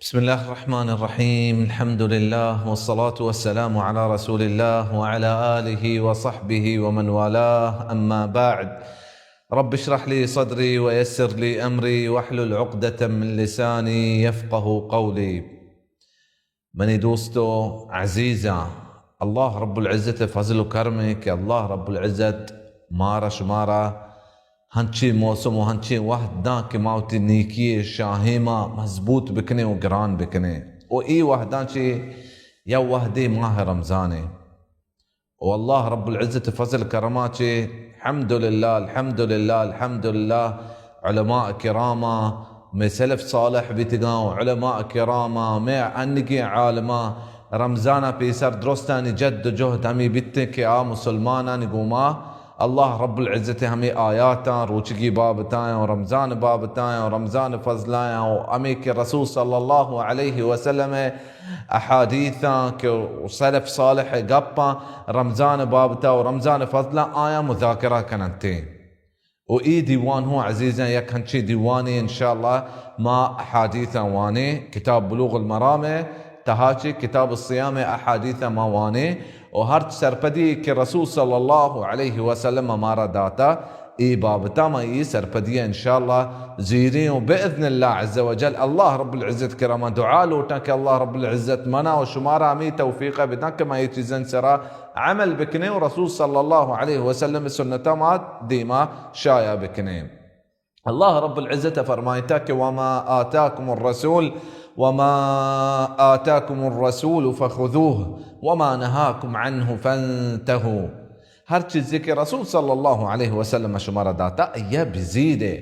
بسم الله الرحمن الرحيم. الحمد لله والصلاة والسلام على رسول الله وعلى آله وصحبه ومن والاه. أما بعد. رب اشرح لي صدري ويسر لي أمري واحلل عقدة من لساني يفقه قولي. منی دوستو عزیزاں، اللہ رب العزت ءِ فضل و کرم ایں کہ اللہ رب العزت مارا شمارا ہنچیں موسم و ہنچیں وہد داں کہ ما وتی نیکی ءِ شاہیما مضبوط بکنیں و گران بکنیں۔ و اے وہداں چہ یا وہدے ماہ رمضان ایں۔ و اللہ رب العزت ءِ فضل کرما چہ الحمدللہ، الحمدللہ، الحمدللہ، علماء کراما، مئے سلف صالح بیتگاں و علماء کراما، مئے انگیں عالماں رمضان ءَ پیسر درستانی جد و جہد ہمے بیتیں کہ آ مسلمانانی گوما اللہ رب العزت ءِ ہمے آیاتاں، روچگی بابتاں و رمضان بابتاں و رمضان فضلایاں و ہمے کہ رسول صلی اللہ علیہ وسلم ءِ احادیثاں کہ سلف صالح ءِ گپاں رمضان بابتا و رمضان فضلاں آیاں مذاکرہ کننتیں۔ و اے دیوان ہوں عزیزاں یک ہنچیں دیوانے، انشاءاللہ ما احادیثاں وانیں، کتاب بلوغ المرام ءِ تہا چہ کتاب الصیام ءِ احادیثاں ما وانیں و ہرچ سرپدی کہ رسول صلی اللہ علیہ وسلم مارا داتا، اے بابتا ما اے سرپدی انشاءاللہ زیریں و باذن اللہ عز وجل اللہ رب العزت کرما دعا لوٹاں کہ اللہ رب العزت منا و شمارا ہمے توفیق بداں کہ ما اے چیزاں سرا عمل بکنیں و رسول صلی اللہ علیہ وسلم سنتا ما دیما شایع بکنیں۔ اللہ رب العزت فرمائتا کہ وما آتاکم الرسول، وما آتاکم الرسول فخذوه وما نهاکم عنه فانتهوا۔ ہر چیزے کہ رسول صلی اللہ علیہ وسلم شمارا داتا، ایا بزیرے۔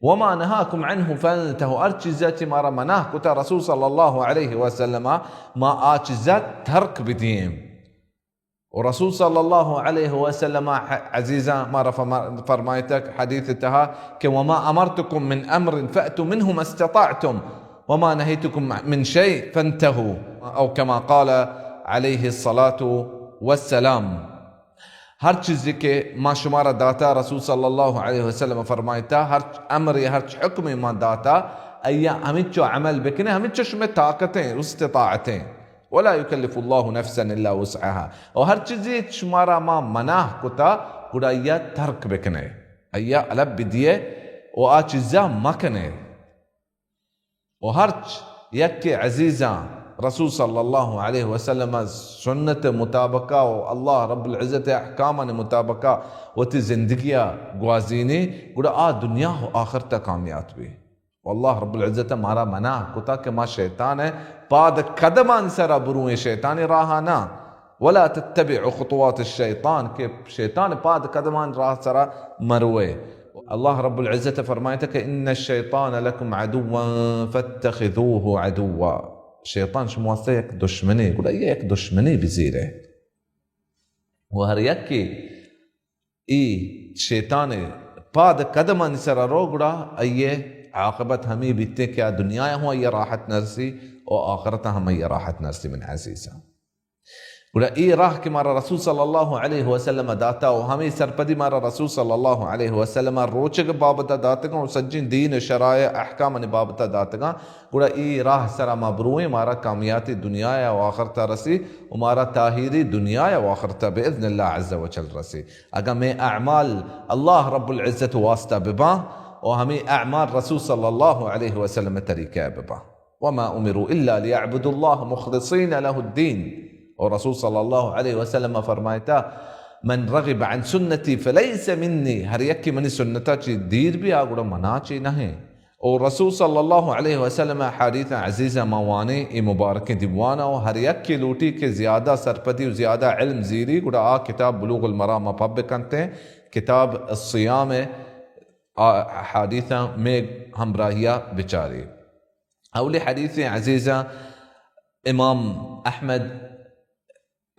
وما نهاکم عنه فانتهوا، ہر چیزے چہ مارا منع کتا رسول صلی اللہ علیہ وسلم، ما آ چیزا ترک بدیم۔ و رسول صلی اللہ علیہ وسلم ح-، عزیزاں مارا فرما-، فرمائتگ حدیث تہا کہ وما امرتکم من امر فأتوا منه ما استطعتم وما نهیتکم من شيء فانتهوا، او کما قال علیہ الصلاة والسلام۔ ہر چیزے کہ ما شمارا داتا، رسول صلی اللہ علیہ وسلم فرمائتا، ہر امر، ہر حکم ما داتا، ایا ہمینچو عمل بکنے، ہمینچو شمے طاقتیں، استطاعتیں۔ ولا یکلف اللہ نفسا الا وسعها۔ او ہر چیزے شمارا ما منع کتا، گڑا ایا ترک بکنے، ایا الب بدیے و آ چیزا مکنے۔ و ہرچ یکے عزیزاں رسول صلی اللہ علیہ وسلم سنت مطابقہ و اللہ رب العزت احکامان مطابقہ وتی زندگیا گوازینی، گڑا آ دنیا و آخرتا کامیاب بی۔ و اللہ رب العزت مارا منع کتا کہ ما شیطان پاد قدمان سرا برویں، شیطان راہ نہ۔ ولا تتبعوا خطوات الشیطان، کہ شیطان پاد قدمان راہ سرا مروے۔ اللہ رب العزت فرمائتا کہ ان الشیطان لکم عدوا فاتخذوه عدوا۔ شیطان شما واسطہ یک دشمنے، گڑا یہ یک دشمنے بزیرے۔ و ہر یکے ای شیطان پاد قدمانی سرا رو، گڑا ایے عاقبت ہمی بیتے کہ آ دنیا ہوں ایے راحت نرسی و آخرت ہم ایے راحت نرسی من عزیزاں۔ گڑا ای راہ کہ مارا رسول صلی اللہ علیہ وسلم داتا و ہمی سرپدی مارا رسول صلی اللہ علیہ وسلم روچگ بابتا داتگاں و سجین دین شرائع احکامانی بابتا داتگاں، گڑا ای راہ سرا ما برویں، مارا کامیاتی دنیا و آخرتا رسی و مارا تاہیری دنیا و آخرتا باذن اللہ عز و جل رسی۔ اگاں مئے اعمال اللہ رب العزت واسطہ بباں و ہمیں اعمال رسول صلی اللہ علیہ وسلم طریقہ بباں۔ وما امروا الا لیعبدوا اللہ مخلصین لہ الدین۔ اور رسول صلی اللہ علیہ وسلم فرمائتا، من رغب عن سنتی فلیس منی، ہر یکی منی سنتا چی دیر بی آ گڑا منا چی نہیں۔ اور رسول صلی اللہ علیہ وسلم حدیث عزیز ما وانیں اے مبارکیں دیوانا و ہر یکی لوٹی کہ زیادہ سرپدی و زیادہ علم زیری، گڑا آ کتاب بلوغ المرام پب بکنتیں، کتاب الصیام آ حدیثاں مئے ہمراہیا بچاری۔ اولی حدیث عزیزاں امام احمد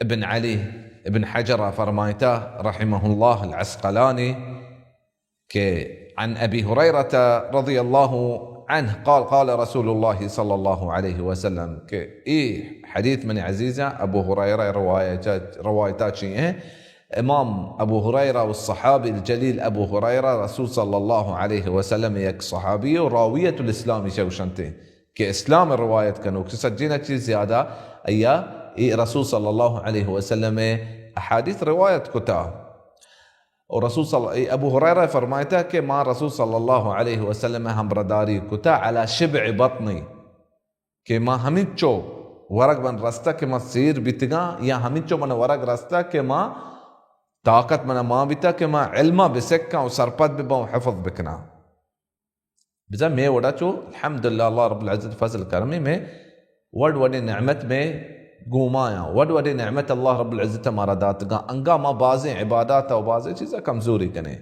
ابن علی ابن حجر فرمائتا رحمہ اللہ العسقلانی کہ عن ابی ہریرہ رضی اللہ عنہ قال قال رسول اللہ صلی اللہ علیہ وسلم، کہ ای حدیث من عزیزاں ابو ہریرہ روایتا، روایتا چی ہیں۔ امام ابو ہریرہ و صحابی الجلیل ابو ہریرہ رسول صلی اللہ علیہ وسلم یک صحابی و راویت الاسلامی چوشنتے کہ اسلام روایت کنوک، کہ سجین چیز زیادہ ایا اے رسول صلی اللہ علیہ وسلم احادیث روایت کتا۔ اور رسول صلی، اے ابو ہریرہ فرمائتا کہ ما رسول صلی اللہ علیہ وسلم ہمبرداری کتا علی شبع بطنی، کہ ما ہمینچو ورگ من رستا کہ ما سیر بیتگاں، یا ہمینچو من ورگ رستا کہ ما طاقت من ما بیتا کہ ما علما بسکاں و سرپد بباں و حفظ بکناں۔ بزاں مے وڑا چو الحمدللہ اللہ رب العزت فضل کرمی مے وڈ وڈیں نعمت مے گومایاں، وڈ وڈیں نعمت اللہ رب العزت مارا داتگاں، انگا ما بازیں عبادات و بازیں چیزا کمزوری کنیں۔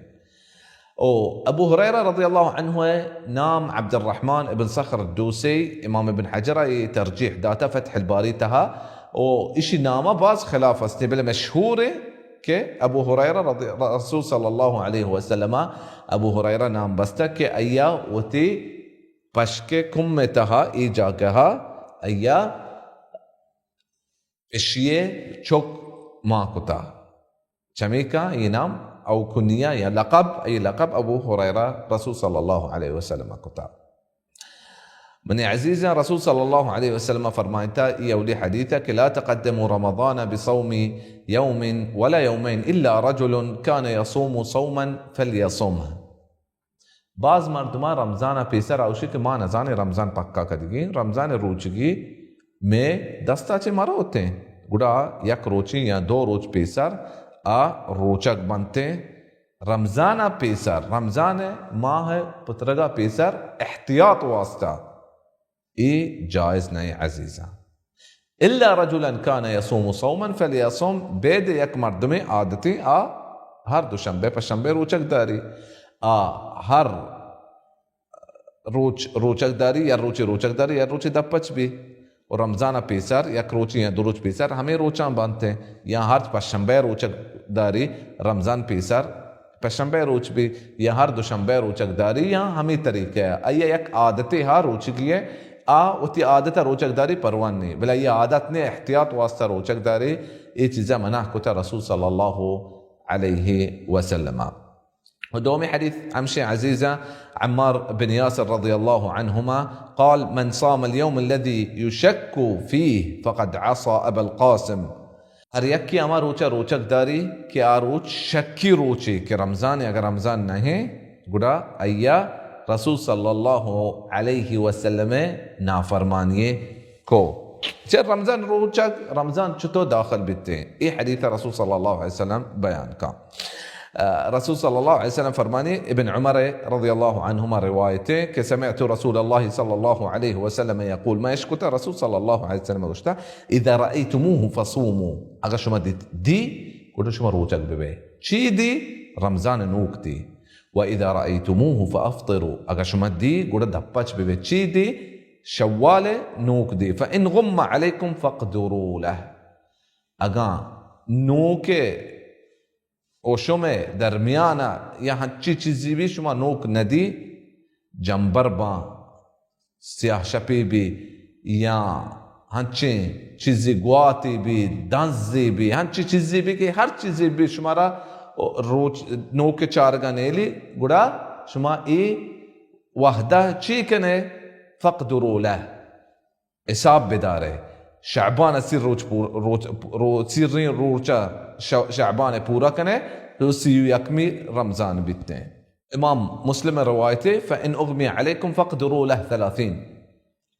او ابو ہریرہ رضی اللہ عنہ نام عبد الرحمن ابن صخر الدوسی، امام ابن حجر ء ترجیح داتا فتح الباری تہا، او اشی نامہ باز خلاف استے، بلے مشہور ہے کہ ابو ہریرہ رضی، رسول صلی اللہ علیہ وسلم ابو ہریرہ نام بستہ کہ ایا وتی پشک کم تہا ای جاگہا ایا اشیے چک ماں کتا۔ چمیکا یہ نام او کنیہ یا لقب، اے لقب ابو ہریرہ رسول صلی اللہ علیہ وسلم کتا۔ منی عزیزاں، رسول صلی اللہ علیہ وسلم فرمائتا، یہ اولی حدیث ہے کہ لا تقدموا رمضان بصوم يوم ولا يومين إلا رجل كان يصوم صوما فليصمه۔ باز مردماں رمضان ء پیسر آوشی کہ ما نزانیں رمضان پکا کدگی، رمضان روچگی مے دستا چہ مروتیں، گڑا یک روچی یا دو روچ پیسر آ روچگ بنتیں۔ رمضان ء پیسر، رمضان ماہ پترگا پیسر احتیاط واسطہ اے جائز نہ عزیزاں۔ الا رجلا كان يصوم صوما فليصم، بید یک مردمے عادتیں آ ہر دوشنبے پشنبے روچگ داری، آ ہر روچ روچگ داری یا روچے روچگ داری یا روچے دپچ بی، و رمضان پیسر یک روچے یا دو روچ پیسر ہمیں روچاں بنت، یا ہر پشنبے روچگ داری رمضان پیسر پشنبہ روچ بی یا ہر دوشنبہ روچگ داری یا ہمے طریقہ ء۔ آئی ء یک عادتے ہا روچگی ء، آ وتی عادت ء روچگ داری پرواہ نی، بلے آئی ء عادت نے احتیاط واسطہ روچگ داری، اے چیزا منع کتا رسول صلی اللہ علیہ وسلم۔ و دومی حدیث ہمشی عزیزاں عمار بن یاسر رضی اللہ عنہما قال: من صام اليوم الذي يشك فيه فقد عصى أبا القاسم۔ ہر یکے ہما روچ ء روچگ داری کہ آ روچ شکی روچے کہ رمضان ء، اگر رمضان نہ ایں گڑا آئی ء رسول صلی اللہ علیہ وسلم ء نافرمانی کو۔ چہ رمضان روچگ، رمضان چطور داخل بیتے، اے حدیث رسول صلی اللہ علیہ وسلم بیان کا۔ آ، رسول صلی اللہ علیہ وسلم فرمانی، ابن عمر رضی اللہ عنہما روایت ہے کہ سمعت رسول اللہ صلی اللہ علیہ وسلم یقول، ما اشکتا رسول صلی اللہ علیہ وسلم گوشتا، اذا رأيتموه فصوموا، اگر شما دیت، دی، گڑا شما روچگ ببے۔ چی دی؟ رمضان نوک دی۔ و اذا رأيتموه فافطروا، اگر شما دی، گڑا دپچ ببے۔ چی دی؟ شوال نوک دی۔ فان غم عليكم فاقدروا له، اگاں نوک و شمئے درمیان ء یا ہنچی چیزی بی شما نوک ندی، جمبر باں، سیاہ شپی بی یا ہنچیں چیزی گواتی بی، دنزی بی، ہنچی چیزی بی کہ ہر چیزی بی شمارا روچ نوک چارگا نیلی، گڑا شما ای وحدہ چی کنے؟ فاقدروا له، حساب بدارے۔ شعبان ء سیر روچ پور-، روچ، رو-، سیریں روچ ء ش-، شعبان ء پورا کنے، تو سی و یکمی رمضان بیتیں۔ امام مسلم ء روایت ہے، فإن أغمي عليكم فاقدروا له ثلاثين۔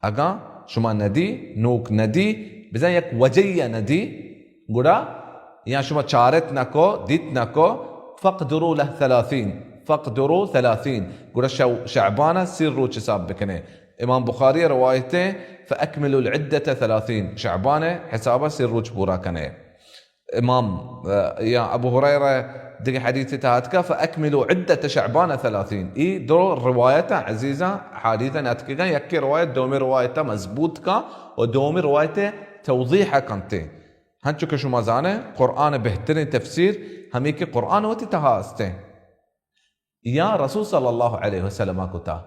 اگاں شما ندی، نوک ندی، بزاں یک وجہ یا ندی، گڑا یا شما چارت نکو، دیت نکو، فاقدروا له ثلاثين، فاقدروا ثلاثين، گڑا شو-، شعبان ء سیر روچ حساب بکنے۔ امام بخاری روایت ہے، فأكملوا العدة ثلاثين، شعبان ء حساب ء سیر روچ پورا کنے۔ امام، آ، یا ابو ہریرہ دگہ حدیث تہا اتکا، فأكملوا عدة شعبان ثلاثين۔ ای دو روایت عزیزاں حدیث اتکگاں، یکی روایت دومی روایت مضبوط کا و دومی روایت توضیح کنتے۔ ہنچو کہ شما زانے، قرآن بہترین تفسیر ہمیں کہ قرآن وتی تہا استیں۔ یا رسول صلی اللہ علیہ وسلم ء کتا۔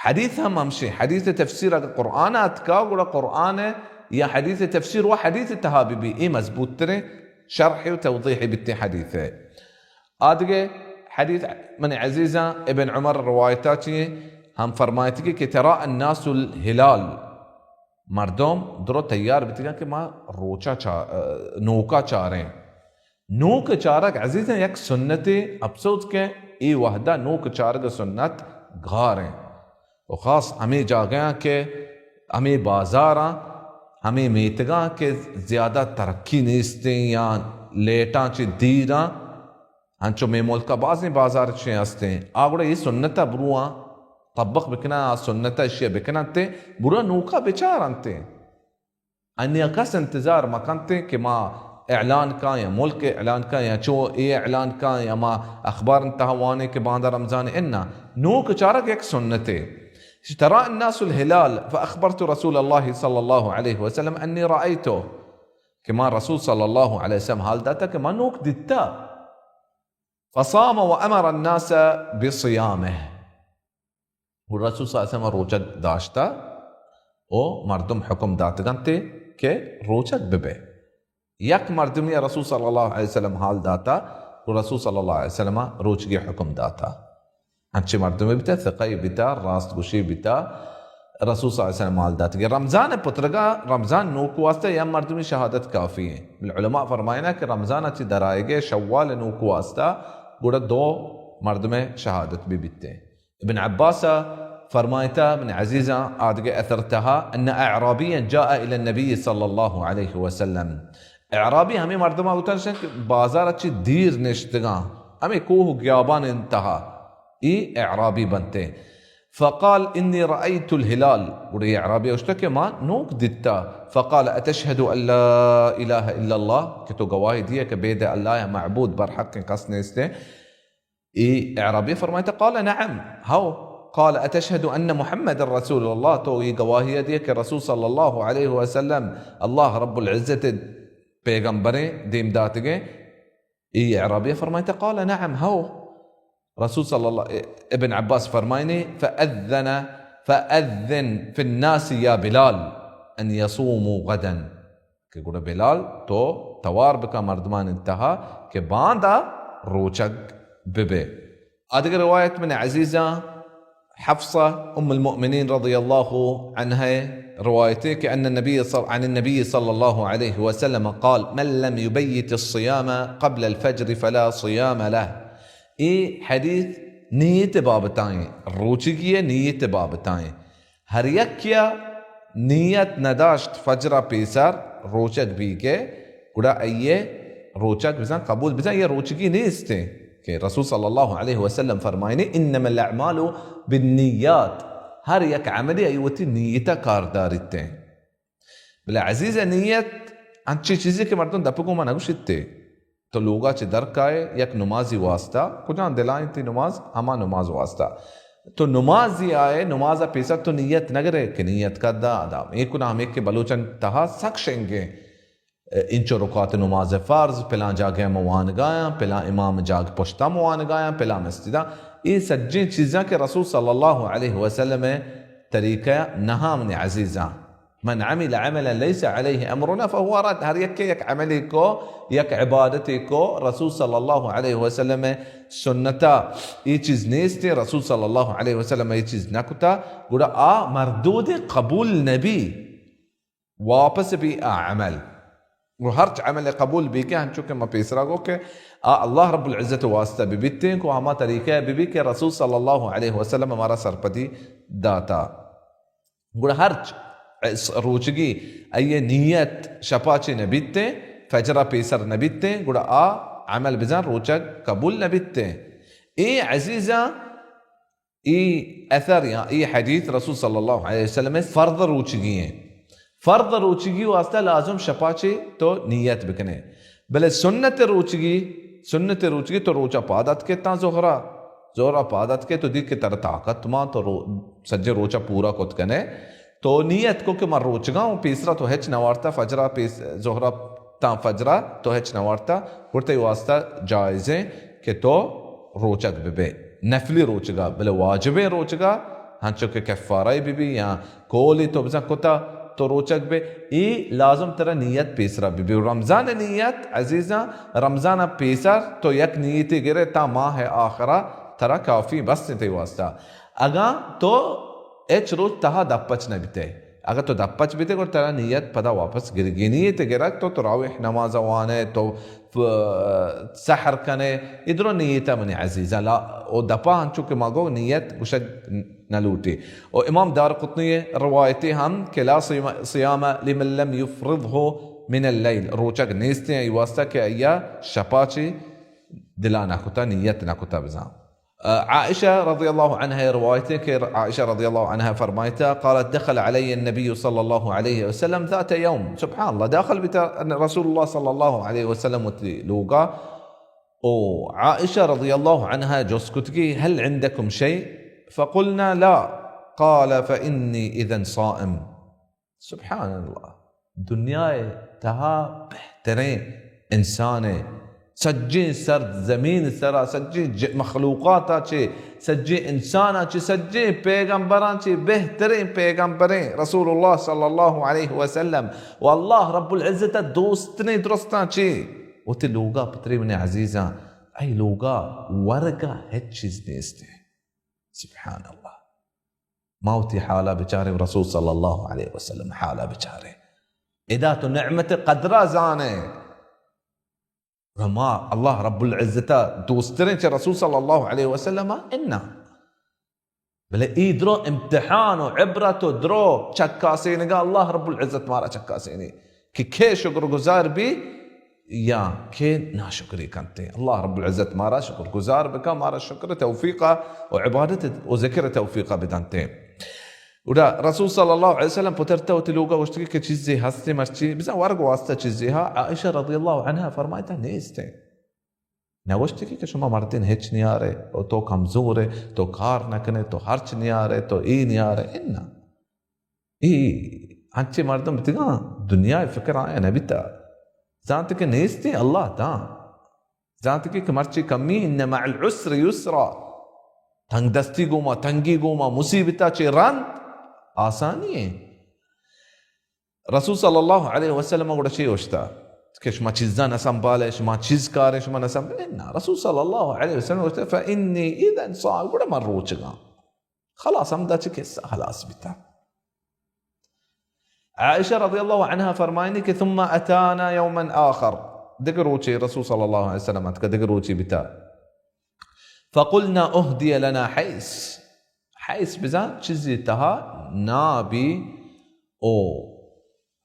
حدیث ہم ہمشی، حدیث تفسیر اگر قرآن ء اتکا، گڑا قرآن ء یا حدیث تفسیر و حدیث تہا بی بی، اے مضبوط تریں شرح و توضیح بیتیں حدیث ہے۔ آدگہ حدیث من عزیزاں ابن عمر روایتا چیئے، ہم فرمائتگی کہ ترا الناس الہلال، مردم درو تیار بیتگاں کہ ما روچا چا-، نوکا چاریں۔ نوک چارگ عزیزاں یک سنتے، افسوس کہ اے وہدا نوک چارگ سنت گاریں۔ و خاص ہمے جاگہاں کہ ہمے بازاراں، ہمے میتگاں کہ زیادہ ترقی نیستیں یا لیٹاں چہ دیراں، انچو مئے ملکا بازیں بازار چے ہستیں، آ گڑا اے سنتا برواں طبق بکناں، آ سنتا اشیا بکننتے، برا نوکا بچارنتے۔ انیا کس انتظار مکنتے کہ ما اعلان کاں یا ملک اعلان کاں یا چو اے اعلان کاں یا ما اخبار انتہا وانے کہ باندا رمضان۔ انا نوک چارگ یک سنتے۔ ترا الناس الہلال فاخبرت رسول اللہ صلی اللہ علیہ وسلم انی رأیتو، کہ ما رسول صلی اللہ علیہ وسلم حال داتا کہ ما نوک دیتا۔ فصام وامر الناس بصیامه۔ و رسول صلی اللہ علیہ وسلم روچگ داشتا و مردم حکم داتگنتے کہ روچگ ببے۔ یک مردمی رسول صلی اللہ علیہ وسلم حال داتا و رسول صلی اللہ علیہ وسلم روچگی حکم داتا۔ انچیں مردمے بیتا، ثقہ بیتا، راست گوشی بیتا، رسول صلی اللہ علیہ وسلم حال داتگی۔ رمضان پترگا، رمضان نوک واسطہ یا مردمی شہادت کافی ہیں۔ بل علماء فرمائنا کہ رمضان اچی درائگے شوال نوک واسطہ گڑا دو مردم شہادت بھی بیتے۔ ابن عباس فرمائتا، من عزیزاں آدگہ اثر تہا، ان اعرابیا جاء الی النبی صلی اللہ علیہ وسلم۔ اعرابی ہمیں مردمہ ہوتا کہ بازار اچی دیر نشتگاں، ہمیں کوہ و گیابان انتہا، ای اعرابی بنتے۔ فقال انی رأیت الہلال، گڑا یہ اعرابی اشتا کہ ما نوک دیتا۔ فقال اتشہد ان لا الہ الا اللہ، کہ تو گواہی دیے کہ بید اللہ معبود برحق کس نیستے۔ ای اعرابی فرمائتا، قال نعم، ہو۔ قال اتشہد ان محمد رسول اللہ، تو ای گواہی دیے کہ رسول صلی اللہ علیہ وسلم اللہ رب العزت پیغمبریں دیم داتگیں۔ ای اعرابی فرمائتا، قال نعم، ہو۔ رسول صلی اللہ، ابن عباس فرمائنے، فأذن، فأذن في الناس يا بلال أن يصوموا غدا۔ کہ گڑا بلال تو توار بکا مردمان انتہا کہ باندا روچگ ببے۔ آدگہ روایت من عزیزاں حفصہ ام المؤمنین رضی اللہ عنہ روایتے کہ ان النبی صل-، عن النبی صلی اللہ علیہ وسلم قال، من لم يبيت الصيام قبل الفجر فلا صيام له۔ اے حدیث نیت بابتائیں، روچگی نیت بابتائیں۔ ہر یکیا نیت نداشت فجر پیسر روچگ بیگے، گڑا ایے روچگ بزن قبول بزن، یہ روچگی نیستیں کہ رسول صلی اللہ علیہ وسلم فرمائنے، انما الاعمال بالنیات، ہر یک عملی ای وتی نیت کار داریتیں۔ بلے عزیز، نیت انچیں چیزے کہ مردم دپ گوما نگوشیت تے۔ تو لوگا چہ در کائے یک نمازی واسطہ، کجام دلائیں تی نماز، ہما نماز واسطہ۔ تو نمازی آئے، نماز پیسر تو نیت نگرے کہ نیت کدا ادا۔ اے کنا ہمیں کہ بلوچن تہا سک شنگیں۔ انچو رکعت نماز فرض، پلان جاگہ ہم وانگایاں، پلان امام جاگ پشتم وانگایاں، پلان مسجداں۔ اے سجیں چیزاں کہ رسول صلی اللہ علیہ وسلم طریقہ نہ ہم نے عزیزاں۔ من عمل عملا ليس عليه امرنا فهو رد۔ ہر یکے یک عملی کو، یک عبادتی کو، رسول صلی اللہ علیہ وسلم سنتا ای چیز نیست، رسول صلی اللہ علیہ وسلم ای چیز نکتا، گڑا آ مردود قبول نبی، واپس بی آ عمل۔ گڑا ہرچ عمل قبول بی کہ ہنچو کہ ما پیسرا گو کہ آ اللہ رب العزت واسطہ ببیتیں، کو ہما طریقہ ببی کہ رسول صلی اللہ علیہ وسلم ہمارا سرپدی داتا۔ گڑا ہرچ روچگی ای نیت شپا چے نبیتیں، فجرا پیسر نبیتیں، گڑا آ عمل بزن روچگ قبول نبیتیں۔ اے عزیزاں، ای اثر یا ای حدیث رسول صلی اللہ علیہ وسلم فرض روچگی ہیں۔ فرض روچگی واسطہ لازم شپا چے تو نیت بکنے۔ بلے سنت روچگی، سنت روچگی تو روچا پاد اتکے تاں ظہرا، ظہرا پاد اتکے تو دی کہ ترا طاقت مان تو رو-، سجے روچا پورا کت کنے۔ تو نیت کو کہ من روچگا ہوں، پیسرا تو ہچ نوارتا، فجرا پیس-، ظہرا تاں فجرا تو ہچ نوارتا، گڑا تئی واسطہ جائزیں کہ تو روچگ ببے۔ نفلی روچگا، بلے واجبیں روچگا، ہنچو کہ کفارہ ببی یا کولی تو بزن کتا تو روچگ بے، ای لازم ترا نیت پیسرا ببی۔ رمضان نیت عزیزاں، رمضان پیسر تو یک نیتی گرے تا ماہ آخرا ترا کافی بس تئی واسطہ۔ اگاں تو ہچ روچ تہا دپچ نہ بیتے، اگاں تو دپچ بیتے، گڑا ترا نیت پدا واپس گرگی نیت گرگ، تو تراویح نماز وانے، تو ف-، سحر کنے، ادرو نیت منی عزیزاں، لا، او دپا ہنچو کہ ما گو نیت گوشگ نہ لوٹی۔ او امام دارقطنی روایتی ہم کہ لا صیام، صیام لمن لم یفرضه من اللیل، روچگ نیستیں ای واسطہ کہ ایا شپا چی دلا نہ کتا، نیت نہ کتا بزاں۔ عائشہ رضی اللہ عنہا روایت ہے کہ عائشہ رضی اللہ عنہا فرمائتا، قالت: دخل علی النبی صلی اللہ علیہ وسلم ذات یوم۔ سبحان اللہ، داخل بیتا رسول اللہ صلی اللہ علیہ وسلم وتی لوگا، او عائشہ رضی اللہ عنہا جست کتگی: هل عندکم شیء؟ فقلنا لا، قال: فإني إذا صائم۔ سبحان اللہ۔ دنیا ء تہا بہتریں انسان ء، سجیں سر زمین سرا، سجیں ج-، مخلوقات ء چے، سجیں انسان ء چے، سجیں پیغمبراں چے بہتریں پیغمبریں رسول اللہ صلی اللہ علیہ وسلم و اللہ رب العزت ء دوستنیں درستاں چے وتی لوگا پتری منی عزیزاں، اے لوگا ورگا ہچ چیز نیست۔ سبحان اللہ۔ ما وتی حالا بچاریں، رسول صلی اللہ علیہ وسلم حالا بچاریں۔ ادا تو نعمت قدرا زانے۔ و ما اللہ رب العزت دوستریں چہ رسول صلی اللہ علیہ وسلم انا۔ بلے ای درو امتحان و عبرت و درو چکاسینگا اللہ رب العزت مارا چکاسینی کہ کھے شکر گزار بی یا کہ ناشکری کنتے۔ اللہ رب العزت مارا شکر گزار بکا، مارا شکر توفیقا و عبادت و ذکر توفیقا بدنتے۔ گڑا رسول صلی اللہ علیہ وسلم پترتا وتی لوگا گوشتگی کہ چیزے ہستے مرچی، بزاں ورگ واسطہ چیزے ہا۔ عائشہ رضی اللہ عنہا فرمائتا نیستے۔ نگوشتگی کہ شما مردین ہچ نیارے، و تو کمزورے، تو کار نکنے، تو ہرچ نیارے، تو ای نیارے، انا۔ ای انچیں مردم بیتگاں، دنیا ء فکر آیاں نہ بیتا۔ زانت کہ نیستیں، اللہ داں۔ زانت کہ مرچی کمی، ان مع العسر یسرا۔ تنگ دستی گوما، تنگی گوما، مصیبتا چے رند آسانی ایں۔ رسول صلی اللہ علیہ وسلم گڑا چے گوشتا کہ شما چیزاں نہ سنبھالے، شما چیز کارے، شما نہ سنبھالے؟ نہ، رسول صلی اللہ علیہ وسلم گوشتا، فإني إذا صائم، گڑا من روچگاں۔ خلاص، ہمدا چہ قصہ خلاص بیتا۔ عائشہ رضی اللہ عنہا فرمائنی کہ ثم اتانا یوما آخر، دگہ روچے رسول صلی اللہ علیہ وسلم اتکا، دگہ روچے بیتا۔ فقلنا اهدي لنا حيس، حیس بزاں چیزے تہا نابی او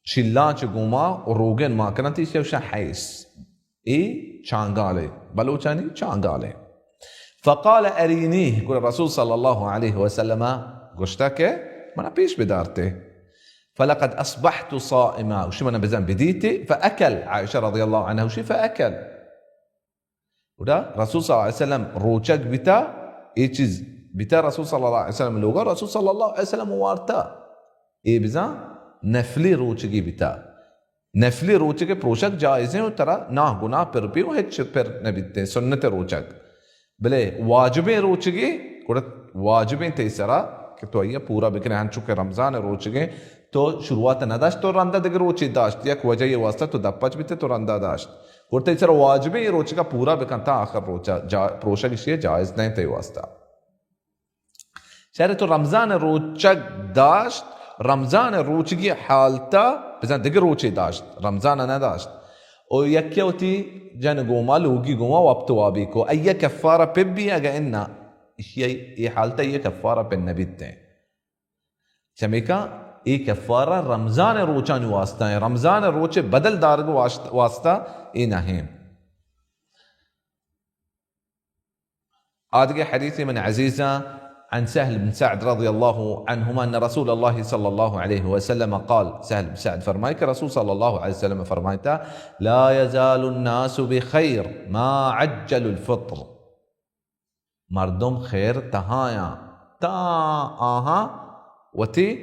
شیلانچ گوما و روگن مان کننت، ایشی گوشن حیس۔ اے چانگالے، بلوچانی چانگالے۔ فقال ارینیہ، گڑا رسول صلی اللہ علیہ وسلم گوشتا کہ منا پیش بدارتے۔ فلقد اصبحت صائما، گوشی منا بزن بدیتے۔ فاکل، عائشہ رضی اللہ عنہا گوشی فاکل۔ گڑا رسول صلی اللہ علیہ وسلم روچگ بیتا، اے چیز بیتا رسول صلی اللہ علیہ وسلم لوگا، رسول صلی اللہ علیہ وسلم وارتا۔ اے بزاں نفلی روچگی بیتا۔ نفلی روچگے پروشگ جائزیں و ترا ناہ گناہ پر بی و ہچ پر نبیتے، سنت روچگ۔ بلے واجبیں روچگے، گڑا واجبیں تئی سرا کہ تو آئیا پورا بکنے، انچو کہ رمضان روچگے تو شروعات نہ داشت، تو رندا دگہ روچے داشت، یک وجہ واسطہ تو دپچ بیتے تو رندا داشت۔ گڑا تئی سرا واجبیں اے روچگا پورا بکن تا آخر روچا، جا-، پروشگ اشی جائز نہ تئی واسطہ۔ شر تو رمضان روچگ داشت، رمضان روچگی حالتا بزاں دگہ روچے داشت، رمضان نہ داشت۔ او یکے وتی جن گوما، لوگی گوما وپت وابی کو، ایہ کفارہ پہ بی اگہ انا، اشی اے حالتا ایہ کفارہ پہ نبیتے۔ چمیکا اے کفارہ رمضان روچانی واسطہ ہیں، رمضان روچ بدل دارگ واسط-، واسطہ اے نہ ہیں۔ آدگہ حدیث من عزیزاں، عن سهل بن سعد رضی اللہ عنہما ان رسول اللہ صلی اللہ علیہ وسلم قال، سهل بن سعد فرمائے کہ رسول صلی اللہ علیہ وسلم فرمائتا، لا يزال الناس بخير ما عجل الفطر۔ مردم خیر تہایاں تا آہاں وتی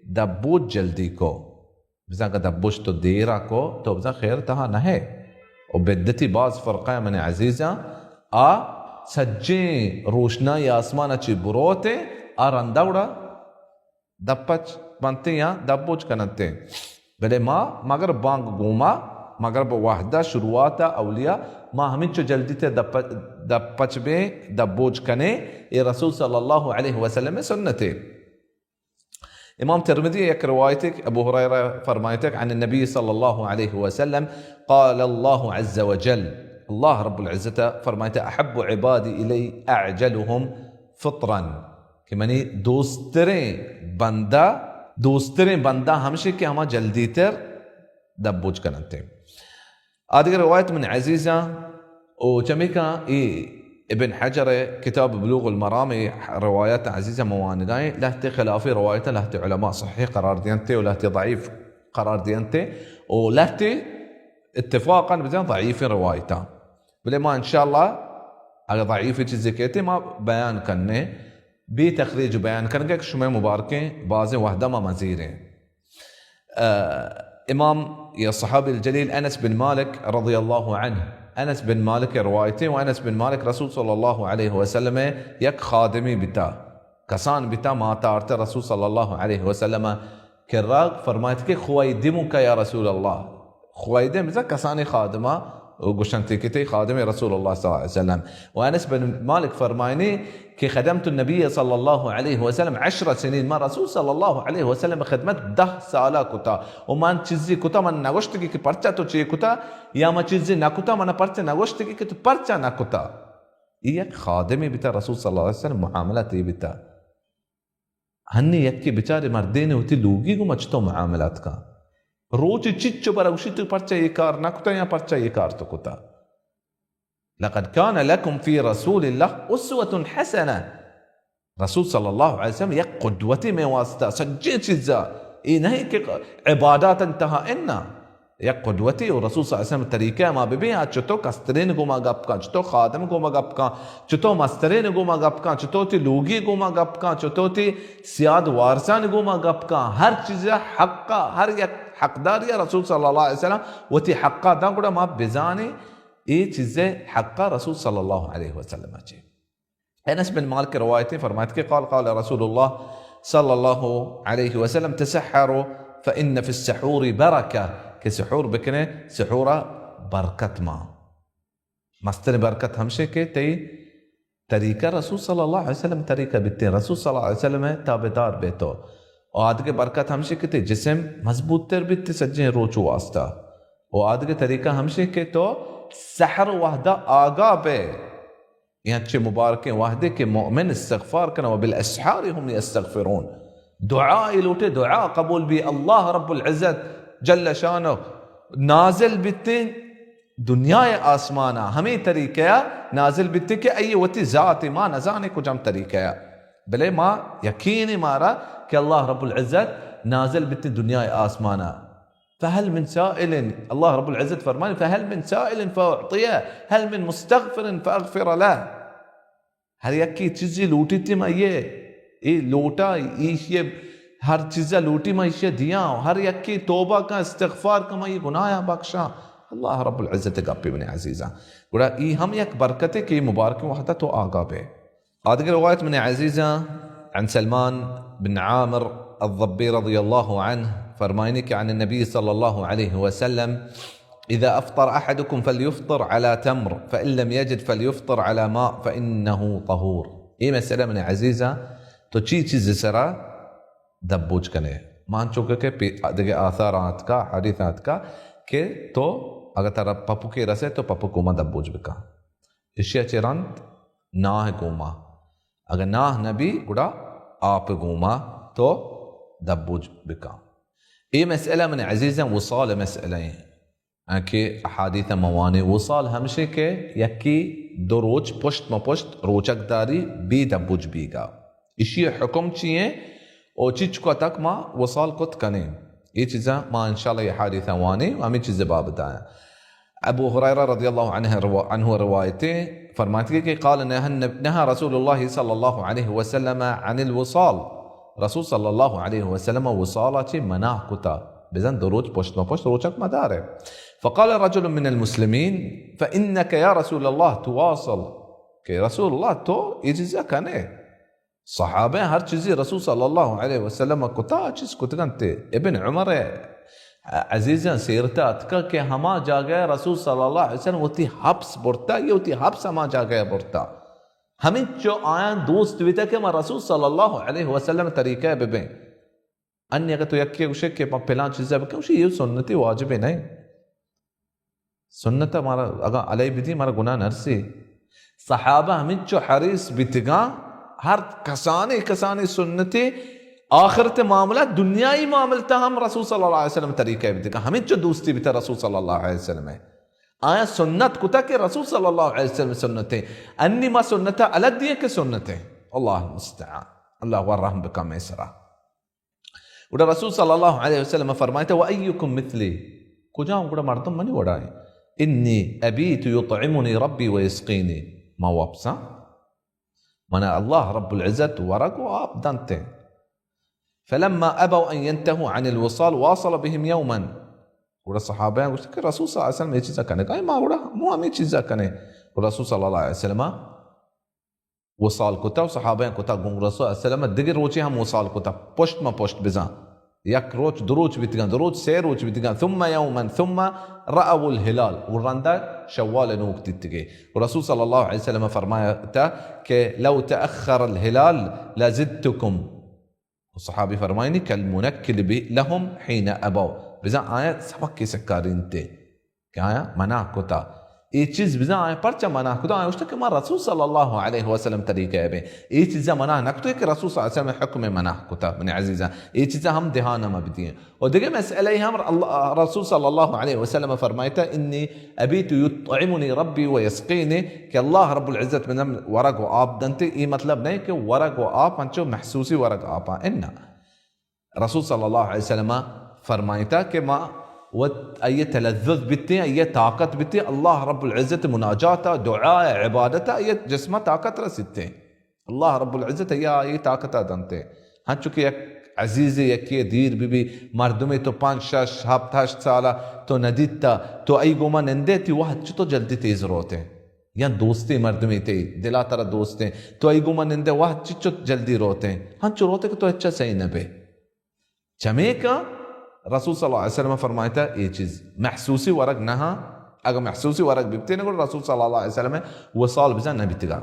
دبوچ جلدی کو۔ بزاں کہ دبوچ تو دیرا کو تو بزاں خیر تہا نہ ہے۔ و بدتی باز فرقہ من عزیزاں، آ سجیں روشنائی آسمان چی بروتے، آ رندا گڑا دپچ بنتے یا دبوچ کنتے۔ بلے ما مگر بانگ گوما، مگر بہ وحدہ شروعات اولیاء ما ہمینچو جلدی تر دپ، دپ پچ بیں، دپ بوج کنیں، اے رسول صلی اللہ علیہ وسلم سنتے۔ امام ترمذی یک روایتے کہ ابو ہریرہ فرمائیتے کہ عن النبی صلی اللہ علیہ وسلم قال اللہ عز وجل، اللہ رب العزت فرمائیتے، احب عبادی الی اعجلهم فطرا، کہ منی دوستریں بندہ، دوستریں بندہ ہمشی کہ ہما جلدی تر دپ بوج کننتے۔ آدگہ روایت من عزیزاں، او چمیکاں اے ابن حجر کتاب بلوغ المرام اے روایت عزیزاں موانگائیں، لہتے خلاف روایت لہتے علماء صحیح قرار دینتے و لہتے ضعیف قرار دینتے و لہتے اتفاقاً بزن ضعیف روایتاں۔ بلے ما انشاءاللہ اگر ضعیف چیزے کہتے ما بیان کرنے، بے تخریج بیان کرنے کہ شمئے مبارکیں بازیں وحدہ ما مزیریں۔ آ، امام یا صحابی الجلیل انس بن مالک رضی اللہ عنہ، انس بن مالک روایتے و انس بن مالک رسول صلی اللہ علیہ وسلم یک خادمی بتا، کسان بتا، مات آرت رسول صلی اللہ علیہ وسلم کرا فرمائیت کہ خویدمک یا رسول اللہ، خویدم بزاں کسانی خادمہ گوشنت کہ تئی خادم رسول اللہ صلی اللہ علیہ وسلم۔ و انس بن مالک فرمائنی کہ خدمت النبی صلی اللہ علیہ وسلم عشر سنین، من رسول صلی اللہ علیہ وسلم خدمت دہ سالہ کتا و من چیزی کتا، من نگوشتگی کہ پرچہ تو چی کتا یا من چیزی نکتا، من پرچہ نگوشتگی کہ تو پرچہ نکتا۔ ای یک خادمی بتا رسول صلی اللہ علیہ وسلم معاملہ تی بتا۔ ہنی یکے بچارے مردین وتی لوگی گوما چطور معاملات کن۔ روچ چچو برا گوشی تو پرچہ یہ کار نہ کتا یا پرچہ یہ کار تو کتا۔ لقد کان لکم فی رسول اللہ اسوۃ حسنہ۔ رسول صلی اللہ علیہ وسلم یک قدوتی میں واسطہ سجے چیزا۔ اے نہیں کہ عبادات انتہا انا۔ یک قدوتی و رسول صلی اللہ علیہ وسلم طریقہ ما ببیں، آ چطو کسترین گوما گپ کن، چطو خادم گوما گپ کن، چطو مسترین گوما گپ کن، چطو تی لوگی گوما گپ کن، چطو تی سیاد وارسان گوما گپ کن، ہر چیز حق، ہر یک حقداری رسول صلی اللہ علیہ وسلم وتی حقا دن، گڑا ما بزانیں اے چیز حق رسول صلی اللہ علیہ وسلم چے۔ انس بن مالک روایت فرمائیت کہ قال قال رسول اللہ صلی اللہ علیہ وسلم تسحروا فإن في السحور برکہ، کہ سحور بکنے سحورا برکت ما۔ مستر برکت ہمشے کہ تئی طریقہ رسول صلی اللہ علیہ وسلم طریقہ بیتیں، رسول صلی اللہ علیہ وسلم تابعدار بیتو۔ و آدگہ برکت ہمشے کہ تئی جسم مضبوط تر بیت سجیں روچ واسطہ۔ و آدگہ طریقہ ہمشے کہ تو سحر وحدہ آگاہ بے۔ اے انچیں مبارکیں وہدے کہ مؤمن استغفار کنہ، وبالاسحار هم يستغفرون۔ دعا لوٹے، دعا قبول بی، اللہ رب العزت جل شانہ نازل بیتیں دنیا آسمانا، ہمیں طریقہ نازل بیتیں کہ ای وتی ذات ما نزانے کجام طریقہ، بلے ما یقین مارا کہ اللہ رب العزت نازل بیتیں دنیا آسمانا۔ فهل من سائل، اللہ رب العزت فرمائے، فهل من سائل فأعطيه، هل من مستغفر فأغفر له۔ ہر یکی چیزی لوٹیتی ما یہ، اے لوٹا، ایشی ہر چیزا لوٹی ما ایشی دیاں، ہر یکی توبہ کا استغفار کا ما یہ گناہ بخشاں۔ اللہ رب العزت گپی بنے عزیزاں۔ گڑا ای ہم یک برکتے کہ مبارک وحدہ تو آگاہ بے۔ آدگہ روایت من عزیزاں، عن سلمان بن عامر الضبی رضی اللہ عنہ فرمائنی کہ عن النبی صلی اللہ علیہ وسلم، اذا افطر احدكم فليفطر على تمر فان لم يجد فليفطر على ماء فانه طهور۔ اے مسئلہ من عزیزاں، تو چی چیز سرا دبوج کنے؟ مان چوکہ کہ پی-، دگہ آثار آتکا، حدیث آتکا کہ تو اگر ترا پپکے رسے تو پپک گوما دبوج بکا۔ اشیا چہ رند ناہ گوما۔ اگہ ناہ نبی گڑا آپ گوما تو دبوج بکا۔ اے مسئلہ من عزیزاں وصال مسئلہ ایں۔ کہ احادیث موانی وصال ہمشی کہ یکی دو روچ پشت مہ پشت روچک داری بی دبوج بیگا۔ اشی حکم چی ایں؟ او چچ کو تک ما وصال کت کنیں۔ یہ چیزاں ما انشاءاللہ یہ حادثہ وانیں و ہمیں چیز بابت آیا۔ ابو ہریرہ رضی اللہ عنہ رو-، عنہ روایتیں فرماتی کہ قال نهى النب-، نهى رسول الله صلى الله عليه وسلم عن الوصال۔ رسول صلی اللہ علیہ وسلم وصالا چی منع کتا۔ بزن دو روچ پشت مہ پشت روچک مدارے۔ فقال رجل من المسلمین، فإنك يا رسول الله تواصل۔ کہ رسول اللہ تو یہ چیزا کنے۔ صحابہ ہر چیزی رسول صلی اللہ علیہ وسلم کتا، چیز کتگنتے۔ ابن عمر عزیزاں، سیرتا اتکا کہ ہما جاگہ رسول صلی اللہ علیہ وسلم وتی حبس برتا، یہ وتی حبس ہما جاگہ برتا۔ ہمینچو آیاں دوست بیتا کہ ما رسول صلی اللہ علیہ وسلم طریقہ ببیں۔ انی اگر تو یکی گوشے کہ ما پلان چیزا بکن، گوشے یہ سنتی واجب نہیں۔ سنت مارا اگاں علی بدی، مارا گناہ نرسی۔ صحابہ ہمینچو حریص بیتگاں، ہر کسانی کسانی سنتی آخرت معاملہ، دنیائی معاملتا ہم رسول صلی اللہ علیہ وسلم طریقہ بیتگاں، ہمینچو دوستی بیتا رسول صلی اللہ علیہ وسلم۔ آیا سنت کتا کہ رسول صلی اللہ علیہ وسلم سنت ہے۔ انی ما سنت الگ دیے کہ سنت ہے۔ اللہ المستعان۔ اللہ و رحم بکا میں سرا۔ گڑا رسول صلی اللہ علیہ وسلم فرمائیتا، "و ایکم مثلی"، کجام گڑا مردم منی وڑا ہیں؟ "انی ابیت یطعمنی ربی و یسقینی"، ما وپساں، منا اللہ رب العزت ورگ و آپ دنتے۔ فلما ابوا ان ينتهوا عن الوصال واصل بهم يوما۔ گڑا صحابہ گوشت کہ رسول صلی اللہ علیہ وسلم یہ چیزا کنے، کہ ما گڑا مو ہمیں چیزا کنے۔ رسول صلی اللہ علیہ وسلم وصال کتا و صحابہ کتا گوں رسول صلی اللہ علیہ وسلم دگہ روچے ہم وصال کتا، پشت ما پشت بزاں۔ یک روچ، دو روچ بیتگاں، دو روچ، سے روچ بیتگاں، ثم یوما ثم رأوا الهلال، و رندا شوال نوک دیتگے۔ و رسول صلی اللہ علیہ وسلم فرمایتا کہ لو تأخر الهلال لزدتکم۔ و صحابی فرمائنی، کالمنکل بی لهم حین ابوا، بزاں آیا سبق کے سکارینتے کہ آیا منع کتا۔ اے چیز بزاں آیا پرچا منع کتا؟ آیا گوشتا کہ ما رسول صلی اللہ علیہ وسلم طریقہ بیں۔ اے چیزا منع نہ کتا کہ رسول صلی اللہ علیہ وسلم حکم منع کتا، من عزیزاں۔ اے چیزا ہم دھیان ما بدییں۔ و دگہ مسئلہ ہم اللہ، رسول صلی اللہ علیہ وسلم فرمائتا، انی ابیت یطعمنی ربی و یسقینی، کہ اللہ رب العزت من ورگ و آپ دنتے۔ اے مطلب نہیں کہ ورگ و آپ انچو محسوسی ورگ آپا، انا۔ رسول صلی اللہ علیہ وسلم فرمائتا کہ ما وت ای تلذذ بیتیں، ای طاقت بیتیں، اللہ رب العزت مناجات، دعا، عبادت، ای جسم طاقت رسیتیں۔ اللہ رب العزت ای، ای طاقت دنتے۔ ہنچو کہ یک عزیز یکی دیر بی بی، مردمی تو پانچ، شش، ہفت، ہشت سالا تو ندیتا، تو ای گوما نندے، تی وہد چتو جلدی تیز روتے۔ یا دوستی مردمی تی دلا ترا دوستیں، تو ای گوما نندے وہد چچو جلدی روتے، ہنچو روتے کہ تو اچھا صحیح نہ بے۔ چمیکا رسول صلی اللہ علیہ وسلم فرمائتا، اے چیز محسوسی ورگ نہ ہاں، اگر محسوسی ورگ ببتے نہ گڑا رسول صلی اللہ علیہ وسلم وصال بزن نہ بیتگا۔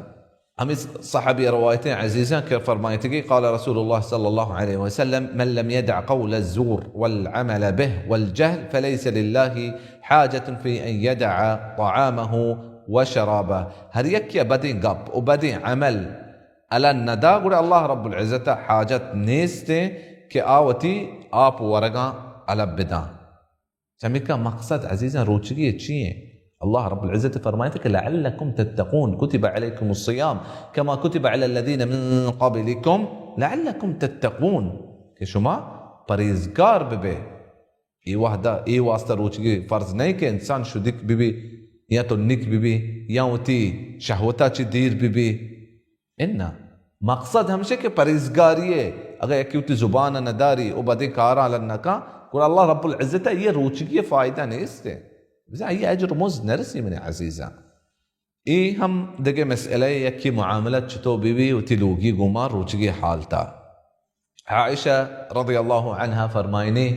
ہمیں صحابی روایتیں عزیزاں کہ فرمائتگی، قال رسول اللہ صلی اللہ علیہ وسلم، من لم يدع قول الزور والعمل به والجهل فليس لله حاجة في ان يدع طعامه وشرابه۔ ہر یکے بدیں گپ و بدیں عمل الان ندا، گڑا اللہ رب العزت ء حاجت نیست کہ آ وتی آپ ورگاں الب بداں۔ چمیکا مقصد عزیزاں روچگی چی ہیں؟ اللہ رب العزت فرمائیت کہ لعلکم تتقون، کتب علیکم الصیام کما کتب علی الذین من قبلکم لعلکم تتقون، کہ شما پرہیزگار ببے۔ اے وہدا اے واسطہ روچگی فرض نہیں کہ انسان شدیک ببی یا تنیک ببی یا وتی شہوتا چی دیر ببی۔ انا مقصد ہمشہ کہ پرہیزگاری ہے۔ اگر یکی وتی زبان نداری و بدیں کارا لنکا، گڑا اللہ رب العزت یہ روچگی فائدہ نیست ہے، بزاں یہ اجر مز نرسی من عزیزاں۔ اے ہم دگہ مسئلہ یکی معاملت چطور ببی وتی لوگی گوما روچگی حالتا۔ عائشہ رضی اللہ عنہا فرمائنی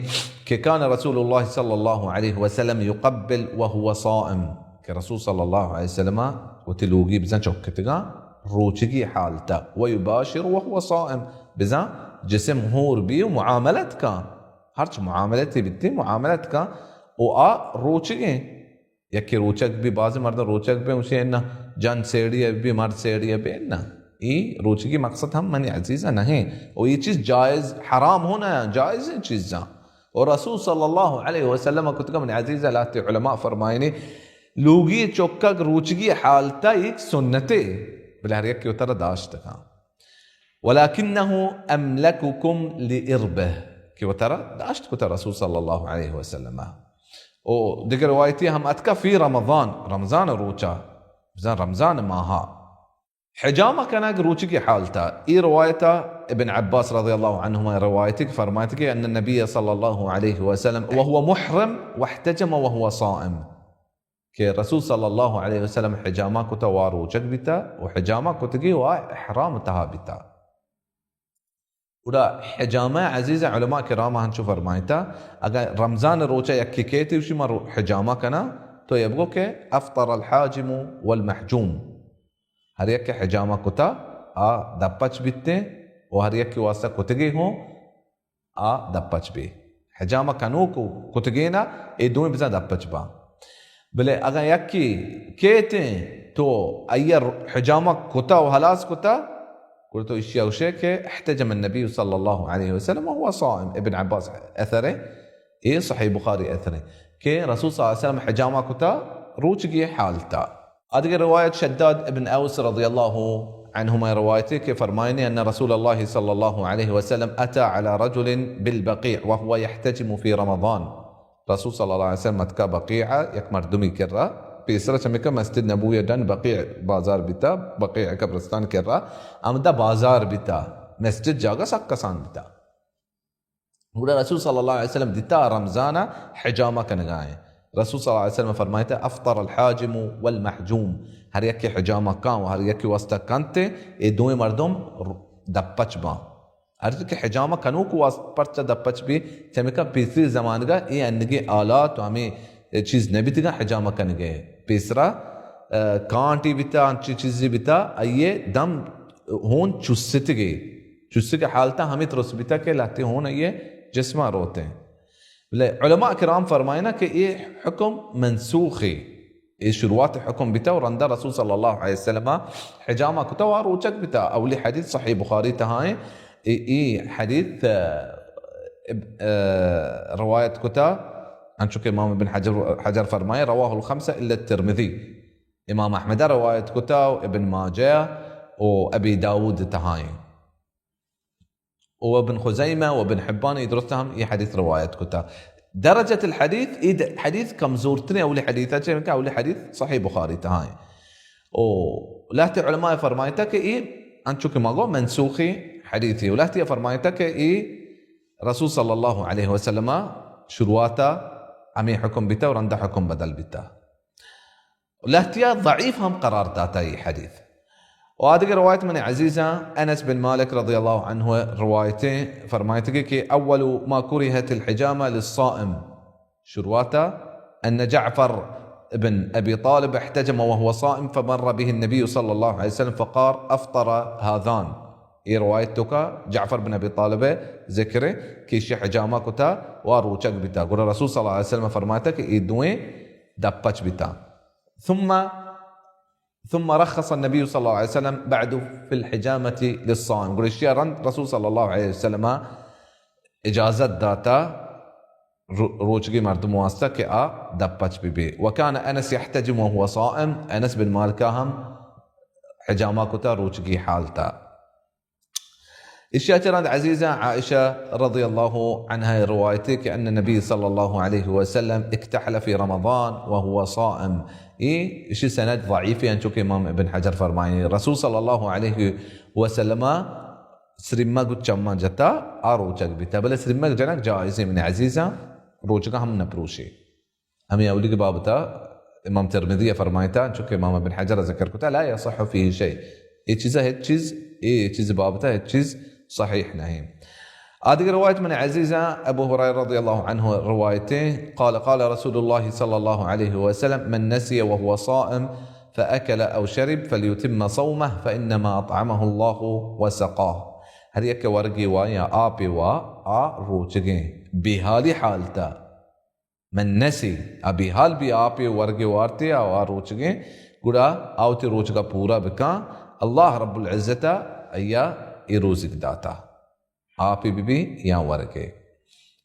کہ کان رسول اللہ صلی اللہ علیہ وسلم یقبل وهو صائم، کہ رسول صلی اللہ علیہ وسلم وتی لوگی بزن چکتگا روچگی حالتا، ویباشر وهو صائم، بزن جسم ہور بی و معاملت کا، ہرچ معاملتی بیتی معاملت کا و آ روچگیں۔ یکے روچگ بی، بعض مردم روچگ بی، گوشی انا جن سیڑی بی، مرد سیڑی بی، انا۔ ای روچگی مقصد ہم منی عزیزہ نہیں۔ و یہ چیز جائز، حرام ہونا ہے، جائز ہیں چیزاں۔ و رسول صلی اللہ علیہ وسلم کتگا منی عزیزہ، لہتے علماء فرمائنی، لوگی چکگ روچگی حالتا ایک سنتے، بلے ہر یکی وترا داشت کن۔ ولکنه املککم لاربه، کہ وترا داشت کتا رسول صلی اللہ علیہ وسلم۔ او دگہ روایتی ہم اتکا فی رمضان، رمضان روچا، بزن رمضان ماہا۔ حجامہ کنگ روچگی حالتا، ای روایتا ابن عباس رضی اللہ عنہما روایتی کہ فرمائیت کہ ان النبی صلی اللہ علیہ وسلم وهو محرم واحتجم وهو صائم۔ کہ رسول صلی اللہ علیہ وسلم حجامہ کتا و روچگ بیتا و حجامہ کتگی و احرام تہا بیتا۔ گڑا حجامہ عزیز، علماء کرام ہنچو فرمائتا، اگر رمضان روچہ یکی کیتی وشی ما رو-، حجامہ کنا، تو یہ بگو کہ افطر الحاجم والمحجوم۔ ہر یک کہ حجامہ کتا، آ دپچ بیتیں، و ہر یک کہ واسطہ کتگی ہوں، آ دپچ بی۔ حجامہ کنوک و کتگینا، اے دوئیں بزاں دپچ باں۔ بلے اگاں یکی کیتیں تو آئی ء حجامہ کتا و ہلاس کتا، گڑا تو ایشی ء گوشے کہ احتجم النبی صلی اللہ علیہ وسلم وهو صائم۔ ابن عباس اثر ہے، اے صحیح بخاری اثر ہے کہ رسول صلی اللہ علیہ وسلم حجامہ کتا روچگی حالتا۔ آدگہ روایت شداد ابن اوس رضی اللہ عنہما روایتے کہ فرمائنے ان رسول اللہ صلی اللہ علیہ وسلم اتى على رجل بالبقيع وهو يحتجم في رمضان۔ رسول صلی اللہ علیہ وسلم متکا بقیع یک مردمی کرا، پیسرا چمیکا مسجد نبوی ڈن بقیع بازار بیتا، بقیع قبرستان کرا، امدا بازار بیتا، مسجد جاگہ سک کسان بیتا۔ گڑا رسول صلی اللہ علیہ وسلم دیتا رمضان حجامہ کنگائیں۔ رسول صلی اللہ علیہ وسلم فرمائتا افطر الحاجم والمحجوم، ہر یکی حجامہ کان و ہر یکی واسطہ کنتے، اے دوئیں مردم دپچ باں۔ ہر کہ حجامہ کنوک واست پرچہ دپچ بی، چمیکا پیسری زمانگا اے انگی آلات و ہمیں چیز نبیتگا حجامہ کنگے۔ پیسرا، اه، کانٹی بیتا، انچی چیزی بیتا، آئیے دم ہون چستگے۔ چستگے حالتا ہمیں ترس بیتا کہ لہتے ہون آئیے جسمہ روتے ہیں۔ بلے علماء کرام فرمائنا کہ اے حکم منسوخ ہے۔ اے شروعات حکم بیتا و رندا رسول صلی اللہ علیہ وسلم حجامہ کتا و روچک بیتا۔ اولی حدیث صحیح بخاری تہائیں۔ اے، اے حدیث، اه، اب-، اه، روایت کتا، انچو کہ امام ابن حجر، حجر فرمائے، رواه الخمسة إلا الترمذي۔ امام احمد روایت کتا و ابن ماجہ و ابی داود تہائیں۔ و ابن خزیمہ و ابن حبان ای درست ہم ای حدیث روایت کتا۔ درجت الحدیث، ای د-، حدیث کمزورترین اولی حدیث ہے، چہ کہ اولی حدیث صحیح بخاری تہائیں۔ او لہتے علماء فرمائتا کہ ای انچو کہ ما گو منسوخی حدیثی۔ و لہتے فرمائتا کہ ای رسول صلی اللہ علیہ وسلم شروعاتا ہمیں حکم بیتا و رندا حکم بدل بیتا۔ لہتیا ضعیف ہم قرار داتا ای حدیث۔ و آدگہ روایت من عزیزاں انس بن مالک رضی اللہ عنہ روایتیں فرمائتگی کہ اول ما کرهت الحجامة للصائم، شروعاتا ان جعفر ابن ابی طالب احتجم وهو صائم فمر به النبي صلى الله عليه وسلم فقال افطر هذان۔ اے روایت تو کا جعفر بن ابی طالب ذکر کہ شی حجامہ کتا و روچک بیتا۔ گڑا رسول صلی اللہ علیہ وسلم فرماتا کہ اے دوئیں دپچ بیتا۔ ثم، ثم رخص النبي صلى الله عليه وسلم بعد في الحجامة للصائم۔ گڑا اشیا رند رسول صلی اللہ علیہ وسلم اجازت داتا رو-، روچگی مردم واسطہ کہ آ دپچ بی بی۔ وكان انس يحتجم وهو صائم، انس بن مالکا ہم حجامہ کتا روچگی حالتا۔ اشیا چہ رند عزیزاں عائشہ رضی اللہ عنہا روایتے کہ ان النبي صلى الله عليه وسلم اكتحل في رمضان وهو صائم۔ اے اشی سند ضعیفے، انچو کہ امام ابن حجر فرمائیں، رسول صلی اللہ علیہ وسلم سرمگ و چماں جتا آ روچگ بیتا، بلے سرمگ جنگ جائزے من عزیزاں، روچگا ہم نپروشے۔ ہمیں اولی کے بابتا امام ترمذی فرمائتا، چونکہ امام ابن حجر ذکر کتا، لا يصح فيه شيء، اے چیزا ہچ چیز، اے چیز بابتا ہچ چیز صحیح نہیں۔ آدگہ روایت من عزیزاں ابو ہریرہ رضی اللہ عنہ روایتیں، قال قال رسول الله صلى الله عليه وسلم من نسي وهو صائم فأكل أو شرب فليتم صومه فإنما أطعمه الله وسقاه۔ ہر یک ورگی وا یا آپی وا آ روچگیں بے حالی حالتا من نسی، آ بے حال بی آپے ورگے وارتے آ، آ روچگیں، گڑا آ وتی روچگا پورا بکاں، اللہ رب العزت ء آئی ء اے روزگ داتا۔ آپے بہ بی یا ورگے۔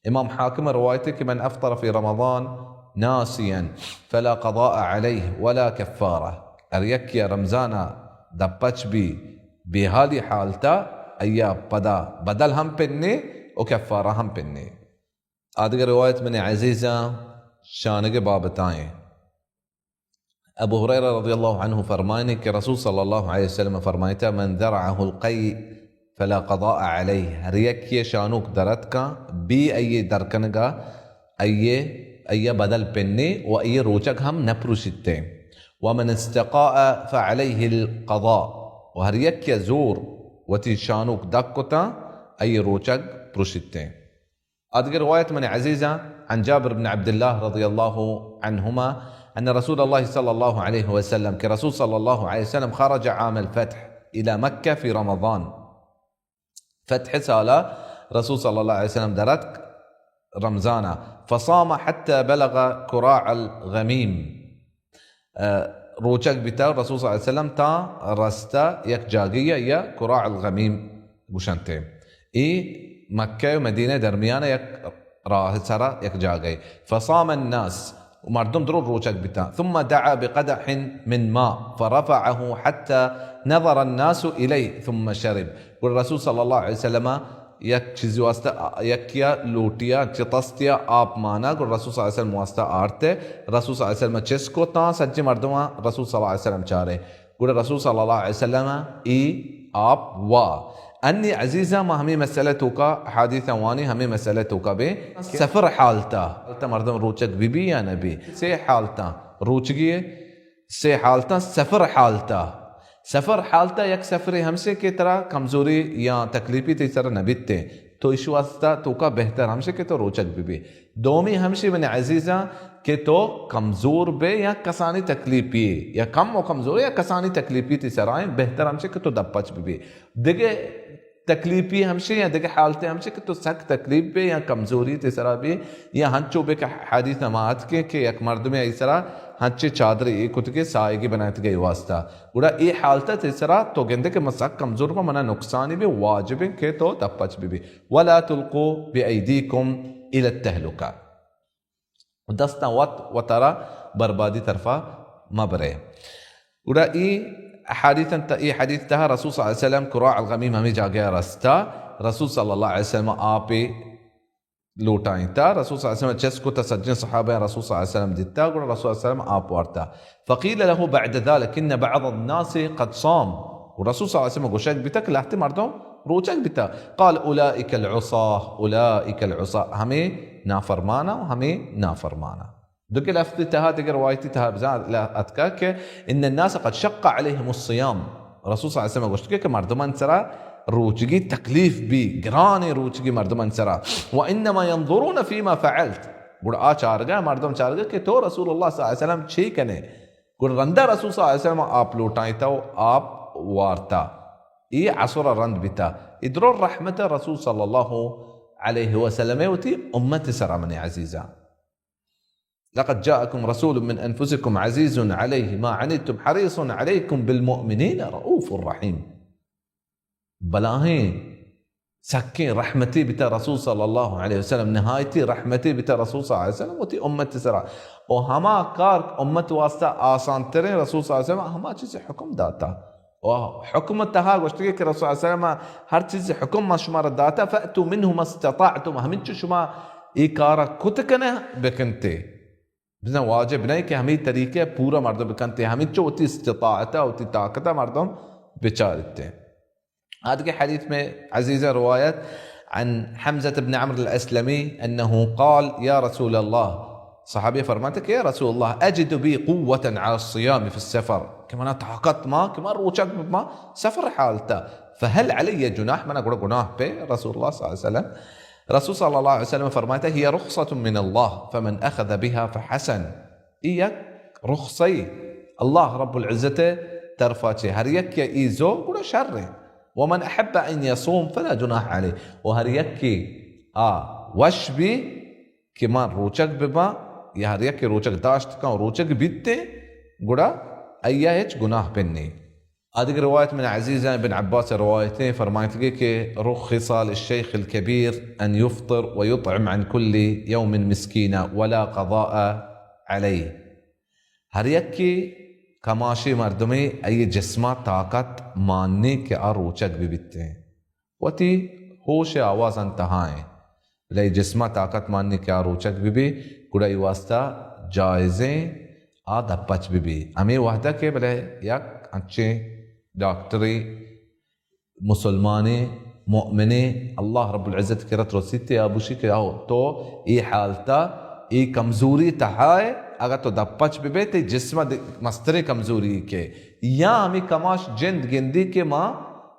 امام حاکم ء روایتے کہ من افطر فی رمضان ناسیا فلا قضاء علیہ ولا کفارہ۔ ہر یکے ء رمضان ء دپچ بی بے حالی حالتا، آئی ء پدا بدل ہم پنے و کفارہ ہم پنے۔ آدگہ روایت من عزیزاں شانگ بابتائیں۔ ابو ہریرہ رضی اللہ عنہ فرمائنے کہ رسول صلی اللہ علیہ وسلم فرمائتا، من ذرعه القيء فلا قضاء عليه، ہر یکے شانوک درت کاں بی آئی درکنگا، آئی آئی بدل پنے و آئی روچگ ہم نپروشیتے۔ ومن استقاء فعليه القضاء، و ہر یکے زور وتی شانوک دک کتاں، ای روچگ پروشیتیں۔ آدگہ روایت من عزیزاں، عن جابر بن عبد الله رضي الله عنهما أن رسول الله صلى الله عليه وسلم، کہ رسول صلی اللہ علیہ وسلم، خرج عام الفتح إلى مكة في رمضان، فتح سالا رسول صلی اللہ علیہ وسلم درتک رمضانا، فصام حتى بلغ كراع الغميم، اه، روچگ بیتا رسول صلی اللہ علیہ وسلم تا رستا یک جاگہی یا کراع الغمیم گوشنتے۔ ای مکہ و مدینہ درمیان یک راہ سرا یک جاگہی۔ فصام الناس، مردم درو روچگ بیتا۔ ثم دعا بقدح من ماء فرفعه حتى نظر الناس إليه ثم شرب۔ گڑا رسول صلی اللہ علیہ وسلم یک چیزی واسطہ، یکیا لوٹیا، چہ تستیا آپ مانا، گڑا رسول صلی اللہ علیہ وسلم واسطہ آرتے، رسول صلی اللہ علیہ وسلم چست کو تاں سجے مردماں رسول صلی اللہ علیہ وسلم چارے۔ گڑا رسول صلی اللہ علیہ وسلم ای آپ وا۔ انی عزیزاں، ما ہمیں مسئلہ توکا حدیث وانی، ہمیں مسئلہ توکا بے سفر حالتا، حالتا مردم روچگ بی بی یا نبی؟ سے حالتا روچگی، سے حالتا سفر حالتا۔ سفر حالتا یک سفرے ہمشے کہ ترا کمزوری یا تکلیفی تی سر نبیتے، تو ایش واسطہ توکا بہتر ہمشے کہ تو روچگ بی بی۔ دومی ہمشی من عزیزاں کہ تو کمزور بے یا کسانی تکلیفی یا کم و کمزور یا کسانی تکلیفی تی سرائیں، بہتر ہمشے کہ تو دپچ بی بی۔ دگہ تکلیفی ہمشے یا دگہ حالتے ہمشے کہ تو سک تکلیف بے یا کمزوری تے سرا بے یا ہنچو بے کہ حدیث ہما اتکے کہ یک مردمے ای سرا ہنچے چادرے اے کتگے سائگی بنائتگے ای واسطہ۔ گڑا اے حالتا تے سرا تو گندے کہ من سک کمزور با، منا نقصانی بے، واجبیں کہ تو دپچ بی بی۔ ولا تلقوا بأيديكم إلى التهلكة۔ دستاں وت وتارا بربادی طرفا مبرے۔ گڑا ای حدیث انت، ای حدیث تہا رسول صلی اللہ علیہ وسلم کراع الغمیم ہمیں جاگہ رستا، رسول صلی اللہ علیہ وسلم آپ لوٹائیں تا، رسول صلی اللہ علیہ وسلم چست کو تا سجن صحابہ رسول صلی اللہ علیہ وسلم دیتا، گڑا رسول صلی اللہ علیہ وسلم آپ وارتا۔ فقیل له بعد ذلك إن بعض الناس قد صام۔ و رسول صلی اللہ علیہ وسلم گوشگ بیتا کہ لہتے مردم روچگ بیتا۔ قال أولئك العصاة، أولئك العصاة، ہمیں نافرمانا، ہمیں نافرمانا۔ دگہ لفظ تہا، دگہ روایتی تہا بزاں اتکا کہ إن الناس قد شق عليهم الصيام۔ رسول صلی اللہ علیہ وسلم گوشت کہ، کہ مردمان سرا روچگی تکلیف بی، گران روچگی مردمان سرا۔ وإنما ينظرون فيما فعلت۔ گڑا آ چارگا، مردم چارگا کہ تو رسول اللہ صلی اللہ علیہ وسلم چی کنے؟ گڑا رندا رسول صلی اللہ علیہ وسلم آپ لوٹائیں تا و آپ وارتا۔ ای عصر رند بیتا۔ ادرو رحمت رسول صلی اللہ علیہ وسلم وتی امت سرا من عزیزاں۔ لقد جاءكم رسول من أنفسكم عزيز عليه ما عنتم حريص عليكم بالمؤمنين رءوف رحيم۔ بلاہیں سکیں رحمتی بیتا رسول صلی اللہ علیہ وسلم، نہایتی رحمتی بیتا رسول صلی اللہ علیہ وسلم وتی امت سرا۔ و ہما کار امت واسطہ آسان تریں رسول صلی اللہ علیہ وسلم ہما چیز حکم داتا۔ و حکم تہا گوشتگی کہ رسول صلی اللہ علیہ وسلم ہر چیز حکم ما شما را داتا، فأتوا منه ما استطعتم، ہمینچو شما ای کارا کت کنے بکنتے۔ بزاں واجب نہیں کہ ہمیں طریقے پورا مردم بکنتے، ہمینچو وتی استطاعتا، وتی طاقتا مردم بچارتے۔ آدگہ حدیث میں عزیز روایت عن حمزة بن عمرو الأسلمي أنه قال: يا رسول الله، صحابی فرماتے کہ یا رسول اللہ، أجد بي قوة على الصيام في السفر، کہ منا طاقت ما، کہ ما روچگ ما سفر حالتا، فهل علي جناح، منا گڑا گناہ پہ؟ رسول اللہ صلی اللہ علیہ وسلم، رسول صلی اللہ علیہ وسلم فرماتے، هي رخصة من الله فمن أخذ بها فحسن۔ ای یک رخصہ اللہ رب العزت طرفا چہ، ہر یک کہ ای زو گڑا شر۔ ومن أحب أن يصوم فلا جناح عليه، و ہر یک کہ آ وش بی کہ ما روچگ بباں، یا ہر یک کہ روچگ داشت کن و روچگ بیتے، گڑا ایا ہچ گناہ پہ نی۔ آدگہ روایت من عزیزاں ابن عباس روایتیں، فرمائتگی کہ رخص للشيخ الكبير أن يفطر ويطعم عن كل يوم مسكينا ولا قضاء عليه۔ ہر یکے کماشے مردمے ای جسما طاقت ماننے کہ آ روچگ ببیتیں۔ وتی ہوش آوازان تہائیں۔ بلے جسما طاقت ماننی کہ آ روچگ ببی، گڑا ای واسطہ جائزیں آ دپچ ببی۔ ہمے وہدہ کہ بلے یک انچیں ڈاکٹرے مسلمانیں مؤمنیں اللہ رب العزت کرا ترسیتے، آ بوشی کہ آؤ تو ای حالتا، ای کمزوری تہائے، اگہ تو دپچ ببے تی جسما مستریں کمزوری کہ یا ہمے کماش جند گندی کہ ما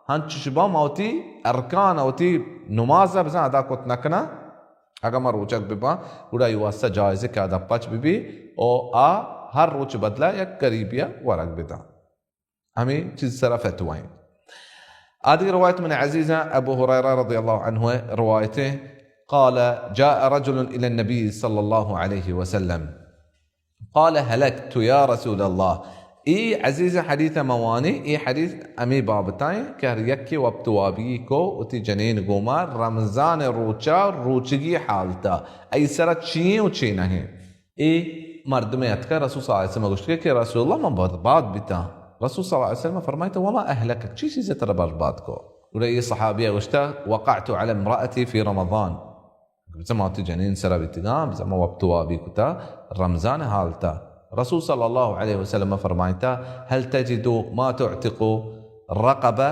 ہنچش باں ما وتی ارکان ءَ وتی نماز ءَ بزاں ادا کت نہ کناں، اگاں ما روچگ بہ باں، گڑا اے واسطہ جائز اِنت کہ آ دپ پچ بہ بی ءُ آ ہر روچ بدل ءَ یک غریبے ءَ ورگ بداں۔ ہمے چیز سرا فتویٰ اِنت۔ آ دگہ روایت من عزیزاں ابو ہریرہ رضی اللہ عنہ ءِ روایت اِنت، قال جاء رجل إلى النبي صلى الله عليه وسلم قال هلكت يا رسول الله۔ اے عزیز حدیث ءَ ما وانیں، اے حدیث ہمے بابت ءَ اِنت کہ ہر یکے وپت وابی کو وتی جنین گوما رمضان ءِ روچا روچگی حالتا، اے سرا چی اِنت ءُ چی نہ اِنت۔ اے مردمے اتکا رسول صلی اللہ علیہ وسلم ءَ گوشت کہ رسول اللہ، من برباد بیتاں۔ رسول صلی اللہ علیہ وسلم ءَ فرمائتا، وما أهلكك، چی چیز ترا برباد کو؟ گڑا اے صحابی ءَ گوشتا، وقعت على امرأتي في رمضان۔ بزاں ما وتی جنین سرا بیتگاں، بزاں ما وپت وابی کتا رمضان ءِ حالتا۔ رسول صلی اللہ علیہ وسلم ءَ فرمائتا، هل تجد ما تعتق رقبة؟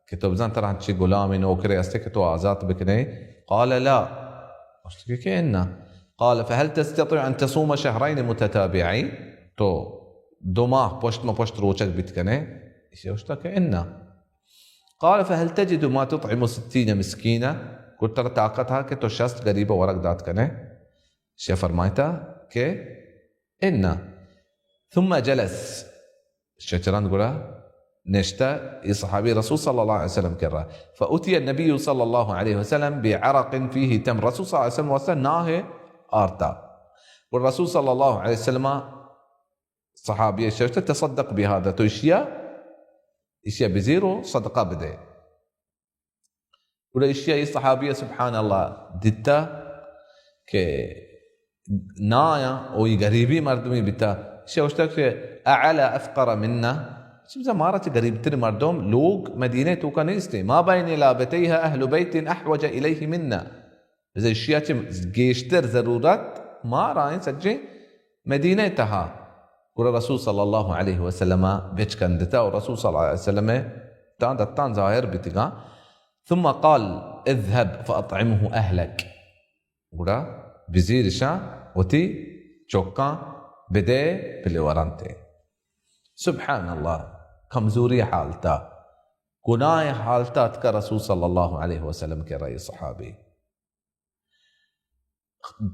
کہ تو بزاں ترا ہنچی غلامے نوکرے ہستے کہ تو آزات بکنے؟ قال لا۔ گوشت کہ، کہ انا۔ قال فهل تستطيع أن تصوم شهرين متتابعين؟ تو دو ماہ پشت ما پشت روچگ بیت کنے؟ ایشی گوشتا کہ انا۔ قال فهل تجد ما تطعم ستين مسكينا؟ گڑا ترا طاقت ہا کہ تو شست غریب ورگ دات کنے؟ ایشی فرمائتا کہ انا۔ ثم جلس، شچران گڑا نشتہ اے صحابی رسول صلی اللہ علیہ وسلم کرا۔ فأتي النبي صلى الله عليه وسلم بعرق فيه تمر، رسول صلی اللہ علیہ وسلم واسطہ ناہ آرتا۔ گڑا رسول صلی اللہ علیہ وسلم صحابی ششت تصدق بهذا، تو اشیا، اشیا بزیر و صدقہ بدے۔ گڑا ایشی ءَ اے صحابی ءَ سبحان اللہ دیتا کہ نایا او اے غریبی مردمی بیتا۔ ایشی ءَ گوشتا کہ أعلى أفقر منا؟ چی بزاں مارا چہ غریب تر مردم لوگ مدینہ توکا نیستے۔ ما بين لابتيها أهل بيت أحوج إليه منا۔ بزاں ایشی ءَ چہ گیشتر ضرورت مارا ایں سجیں مدینہ تہا۔ گڑا رسول صلی اللہ علیہ وسلم ءَ بچکندتا و رسول صلی اللہ علیہ وسلم ءِ تاں دتاں ظاہر بیتگاں۔ ثم قال اذهب فأطعمه أهلك۔ گڑا بزیر اشاں وتی چکاں بدے بلے ورنتے۔ سبحان اللہ، کمزوری حالتا، گناہ حالتا اتکا رسول صلی اللہ علیہ وسلم کرا اے صحابی۔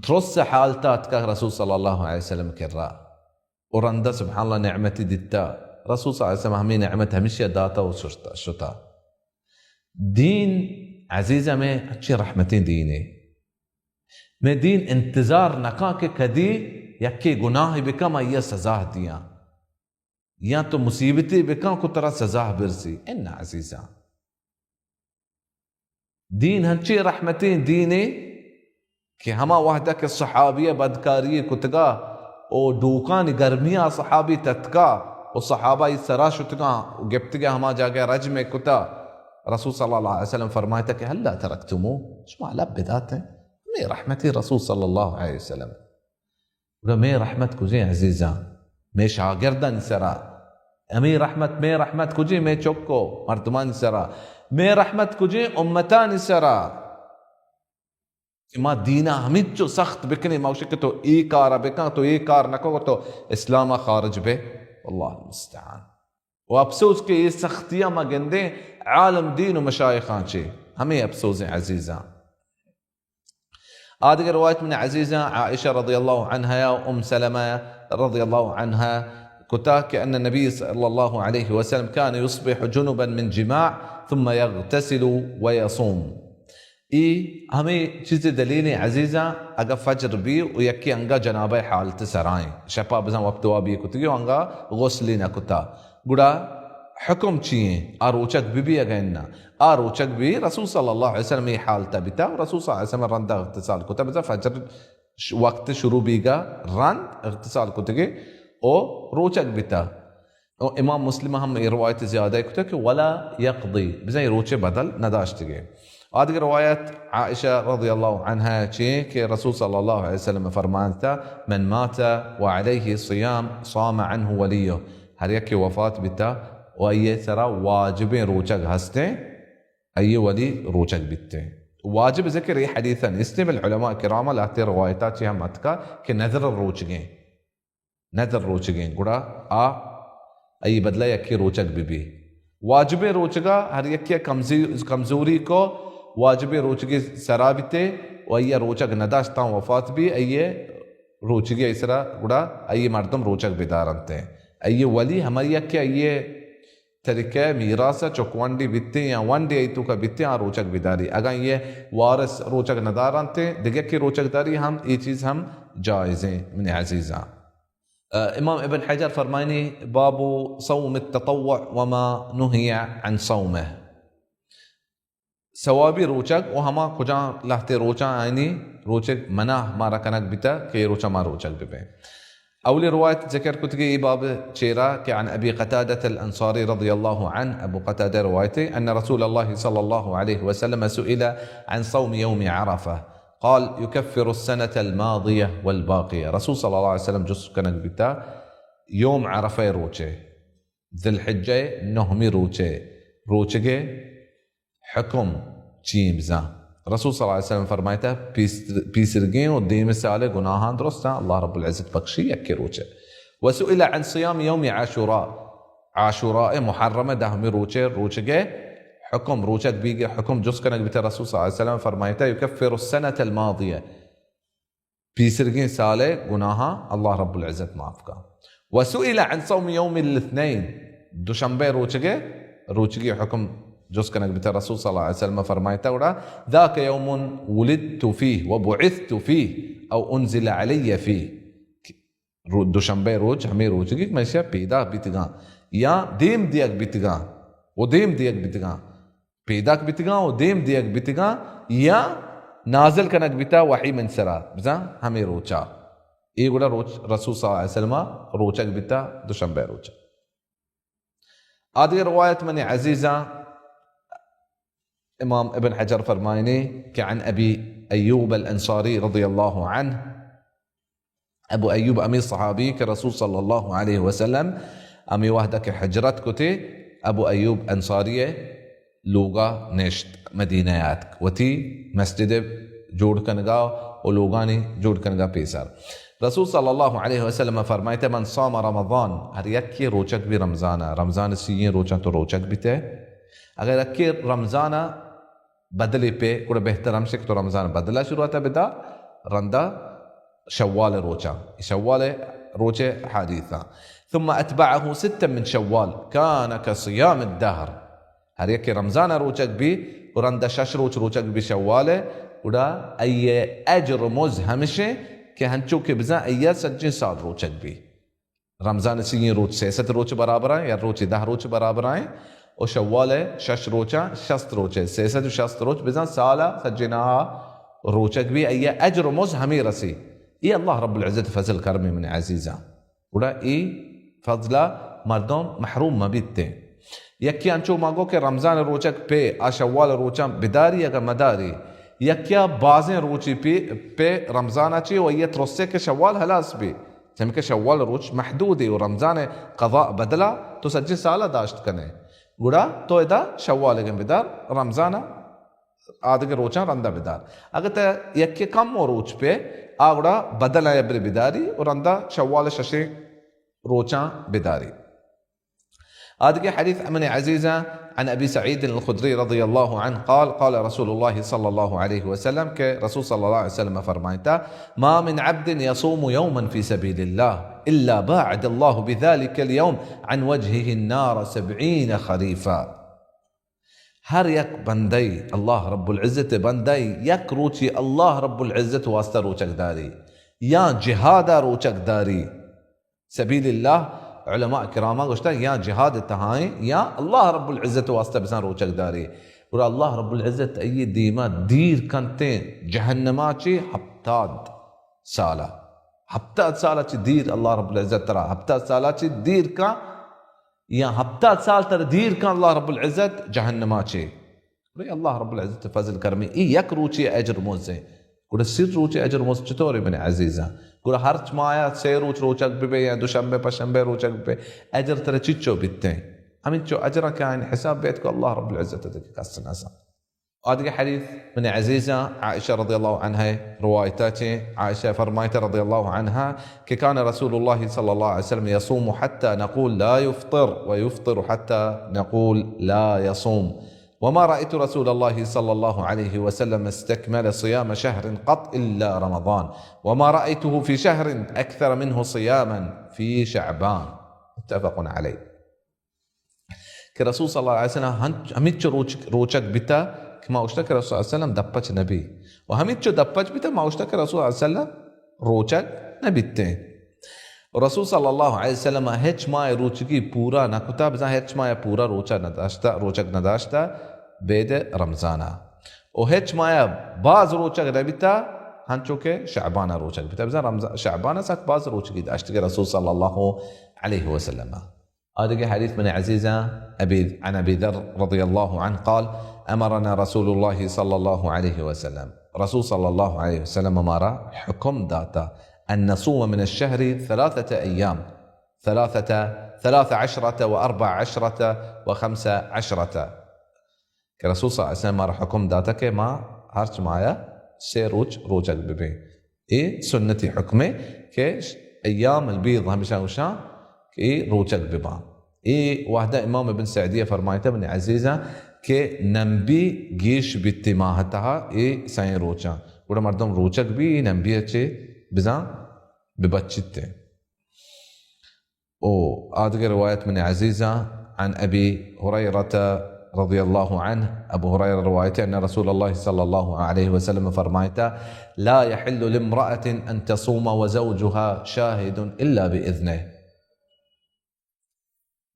ترس حالتا اتکا رسول صلی اللہ علیہ وسلم کرا۔ و رندا سبحان اللہ نعمتی دیتا۔ رسول صلی اللہ علیہ وسلم ہمیں نعمت ہمیشی داتا و شتا، شتا۔ دین عزیز ہمیں اچھے رحمتیں دینے۔ میں دین انتظار نکاں کہ کدی یکے گناہ بکم آئیا سزا دیاں۔ یا تو مصیبتے بکن کو ترا سزا برسی۔ انا عزیزاں، دین ہنچیں رحمتیں دینے کہ ہما وہدہ کہ صحابی بدکاری کتگا او ڈوکانی گرمیا صحابی تتکا او صحابہ ای سرا شتگا او گپتگا ہما جاگہ رجم کتا، رسول صلی اللہ علیہ وسلم فرمائتا کہ هلا ترکتموه، شما لب بداتیں۔ ہمیں رحمتیں رسول صلی اللہ علیہ وسلم۔ گڑا مئے رحمت کجیں عزیزاں؟ مئے شاگردانی سرا۔ ہمے رحمت، مئے رحمت کجیں؟ مئے چک و مردمانی سرا۔ مئے رحمت کجیں؟ امتانی سرا۔ کہ ما دینا ہمینچو سخت بکنیں، ما گوشیں کہ تو اے کار بکن، تو اے کار نکو، تو اسلام خارج بے۔ اللہ المستعان۔ و افسوس کہ اے سختیاں ما گندیں عالم دین و مشایخاں چے۔ ہمیں افسوسیں عزیزاں۔ آ دگہ روایت من عزیزاں عائشہ رضی اللہ عنہا و ام سلمہ رضی اللہ عنہا کتا کہ ان النبی صلی اللہ علیہ وسلم كان يصبح جنبا من جماع ثم يغتسل ويصوم۔ ای ہمیں چیز دلیل عزیزاں، اگا فجر بی و یکی انگا جنابہ حالت سرائیں، شپا بزاں وقت وابی کتگی و انگا غسلی نہ کتا۔ گڑا حکم چی ایں؟ آ روچگ بہ بی اگاں اناں؟ آ روچگ بہ بی، رسول صلی اللہ علیہ وسلم اے حالتا بیتا، رسول صلی اللہ علیہ وسلم رندا اغتسال کتا، بزاں فجر ش-، وقت شروع بیگا رند اغتسال کتگے او روچگ بیتا۔ او امام مسلم ہم اے روایت زیادہ کتا کہ ولا یقضی، بزاں اے روچے بدل نداشتگے۔ آ دگہ روایت عائشہ رضی اللہ عنہا چی ایں کہ رسول صلی اللہ علیہ وسلم فرمانتا، من مات وعليه صيام صام عنه وليه، ہر یکے وفات بیتا و آئی سرا واجبیں روچگ ہستیں، آئی ولی روچگ بیتیں۔ واجب ذکر اے حدیثا نیستیں، بل علماء کرام لہتے روایتا چی ہم اتکا کہ نذر روچگیں۔ نذر روچگیں، گڑا آ، آئی بدلہ یکے روچگ بہ بی۔ واجبیں روچگا ہر یکے کمزی-، کمزوری کو واجبیں روچگی سرا بیتے و آئی روچگ نداشت تاں وفات بی، آئی روچگی آئی سرا گڑا آئی مردم روچگ بدارنت۔ آئی ولی ہمائی کہ آئی ترکہ میراث چک ونڈی بیتے یا ونڈی آئی توکا بیتے آ روچگ بداری۔ اگاں یہ وارث روچگ ندارنت، دگہ کی روچگ داری ہم، یہ چیز ہم جائزیں من عزیزاں۔ امام ابن حجر فرمائنی، باب صوم التطوع وما نهي عن صومه۔ ثوابی روچگ و ہما کجا لہتے روچاں آئینی روچگ منع مارا کنگ بیتا کہ یہ روچا ما روچگ ببیں۔ اولی روایت ذکر کتگی ای باب چیرا کہ عن ابی قتادة الانصاری رضی اللہ عنہ، ابو قتادہ روایت، ان رسول اللہ صلی اللہ علیہ وسلم سئل عن صوم یوم عرفہ قال یکفر السنة الماضیہ والباقیہ۔ رسول صلی اللہ علیہ وسلم جست کنگ بیتا یوم عرفہ روچے، ذی الحجہ نہمی روچے، روچگے حکم چی بزاں؟ رسول صلی اللہ علیہ وسلم فرمائتا، پیس-، پیسرگیں و دیم سال گناہاں درستاں اللہ رب العزت بخشی یکے روچے۔ وسئل عن صیام یوم عاشوراء، عاشوراء محرم دہمی روچے، روچگے حکم، روچگ بیگے حکم جست کنگ بیتا۔ رسول صلی اللہ علیہ وسلم فرمائتا، یکفر السنة الماضیہ، پیسرگیں سال گناہاں اللہ رب العزت معاف کا۔ وسئل عن صوم یوم الاثنین، دوشنبے روچگے، روچگی حکم جست کنگ بیتا۔ رسول صلی اللہ علیہ وسلم فرمائتا گڑا، ذاک یوم ولدت فیہ و بعثت فیہ او انزل علی فیہ۔ رو-، دوشنبے روچ ہمیں روچگی کہ من شہ پیدا بیتگاں یا دیم دیگ بیتگاں و دیم دیگ بیتگاں۔ پیداک بیتگاں و دیم دیگ بیتگاں یا نازل کنگ بیتا وحی من سرا، بزاں ہمیں روچا۔ اے گڑا روچ رسول صلی اللہ علیہ وسلم روچگ بیتا دوشنبے روچا۔ آدگہ روایت من عزیزاں، امام ابن حجر فرمائنی کہ عن ابی ایوب الانصاری رضی اللہ عنہ، ابو ایوب ہمے صحابی کہ رسول صلی اللہ علیہ وسلم ہمے وہدا کہ ہجرت کتے، ابو ایوب انصاری لوگا نشت، مدینہ آتک، وتی مسجد جوڑ کنگا و لوگانی جوڑ کنگا پیسر۔ رسول صلی اللہ علیہ وسلم فرمائیتے، من صام رمضان، ہر یکی روچگ بی رمضانا، رمضان سیئیں روچاں تو روچگ بیتے، اگر یکی رمضانا بدلے پہ، گڑا بہتر ہمشے کہ تو رمضان بدلا شروعاتا بدا، رندا شوال روچا، شوال روچ حدیثا۔ ثم اتبعه ستا من شوال كان كصيام الدهر۔ ہر یکے رمضان روچگ بی، و رندا شش روچ روچگ بی شوال، گڑا ای اجر و مز ہمشے کہ ہنچو کہ بزاں ای سجیں سال روچگ بی۔ رمضان سیئیں روچ سئے سد روچ برابر ایں، یا روچے دہ روچ برابر ایں، و شوال شش روچاں شست روچ، سئے سد و شست روچ، بزاں سالا سجناہا روچگ بی، ای اجر و مز ہمے رسی۔ ای اللہ رب العزت فضل کرمے من عزیزاں۔ گڑا ای فضلا مردم محروم مبیتیں۔ یکی انچو ما گو کہ رمضان روچگ پہ آ شوال روچاں بداری اگا مداری، یکیا بازیں روچی پہ، پہ رمضانا چی و ای ترسے کہ شوال ہلاس بی۔ چمکہ شوال روچ محدودے و رمضان قضاء بدلا تو سجیں سالا داشت کنے، گڑا تو ادا شوال اگن بدار، رمضان آدگہ روچاں رندا بدار۔ اگر تا یکے کم و روچ پہ، آ گڑا بدل ای بر بداری و رندا شوال ششیں روچاں بداری۔ آدگہ حدیث امن عزیزاں عن ابی سعید الخدری رضی اللہ عنہ قال، قال رسول اللہ صلی اللہ علیہ وسلم، کہ رسول صلی اللہ علیہ وسلم فرمائتا، ما من عبد يصوم يوما في سبيل الله إلا باعد الله بذلك اليوم عن وجهه النار سبعين خريفا۔ ہر یک بندے، اللہ رب العزت بندے یک روچی اللہ رب العزت واسطہ روچگ داری یا جہادا روچگ داری، سبیل اللہ، علماء کراماں گوشتہ یا جہاد تہائیں یا اللہ رب العزت واسطہ بزاں روچگ داری۔ گڑا اللہ رب العزت ای دیما دیر کنتیں جہنما چی ہپتاد سالا۔ ہپتاد سالا چی دیر اللہ رب العزت ترا ہپتاد سالا چی دیر کا، یا ہپتاد سال ترا دیر کا اللہ رب العزت جہنما چی۔ گڑا اللہ رب العزت فضل کرمی ای یک روچی اجر مزیں۔ گڑا سی روچی اجر مز چطورے من عزیزاں؟ گڑا ہرچ مایا سے روچ روچگ ببے یا دوشنبے پشنبے روچگ ببے، اجر ترا چچو بیتیں؟ ہمینچو اجر کہ آئین حساب بیت کو اللہ رب العزت دے کس نہ سا۔ آدگہ حدیث من عزیزاں عائشہ رضی اللہ عنہا روایتا چے، عائشہ فرمائتا رضی اللہ عنہا کہ كان رسول الله صلى الله عليه وسلم يصوم حتى نقول لا يفطر، ويفطر حتى نقول لا يصوم. وما رأيت رسول الله صلى الله عليه وسلم استكمل صيام شهر قط إلا رمضان، وما رأيته في شهر أكثر منه صياما في شعبان. متفق عليه. کہ رسول صلی اللہ علیہ وسلم ہنچ-، ہمیچو روچ-، روچگ بیتا کہ ما اوشتا کہ رسول صلی اللہ علیہ وسلم دپچ نبی، و ہمیچو دپچ بیتا ما اوشتا کہ رسول صلی اللہ علیہ وسلم روچگ نبیتے. و رسول صلی اللہ علیہ وسلم ہچ ماہ روچگی پورا نہ کتا، بزاں ہچ ماہ پورا روچا نداشتا، روچگ نداشتا بید رمضانا. و ہچ ماہ باز روچگ نبیتا، ہنچو کہ شعبانا روچگ بیتا. بزاں رمضان، شعبانا سک باز روچگی داشت کہ رسول صلی اللہ علیہ وسلم. آدگہ حدیث من عزیزاں أبي، عن أبي ذر رضي الله عنه قال: أمرنا رسول الله صلى الله عليه وسلم، رسول صلی اللہ علیہ وسلم مارا حکم داتا، أن نصوم من الشهر ثلاثة أيام، ثلاثة، ثلاث عشرة وأربع عشرة وخمس عشرة. کہ رسول صلی اللہ علیہ وسلم مارا حکم داتا کہ ما ہرچ مایا سے روچ روچگ ببیں. اے سنتی حکمے کہ ایام البیض ہمیشہ گوشاں کہ اے روچگ بباں. اے وہدہ امام ابن سعدی فرمائتا، من عزیزاں، کہ نمبی گیش بیتی ماہ تہا اے سئیں روچاں، گڑا مردم روچگ بی، اے نمبی چے بزاں ببچیتے. او آدگہ روایت من عزیزاں، عن أبي هريرة رضي الله عنه، ابو ہریرہ روایت، أن رسول الله صلى الله عليه وسلم فرمائتا: لا يحل لامرأة أن تصوم وزوجها شاهد إلا بإذنه.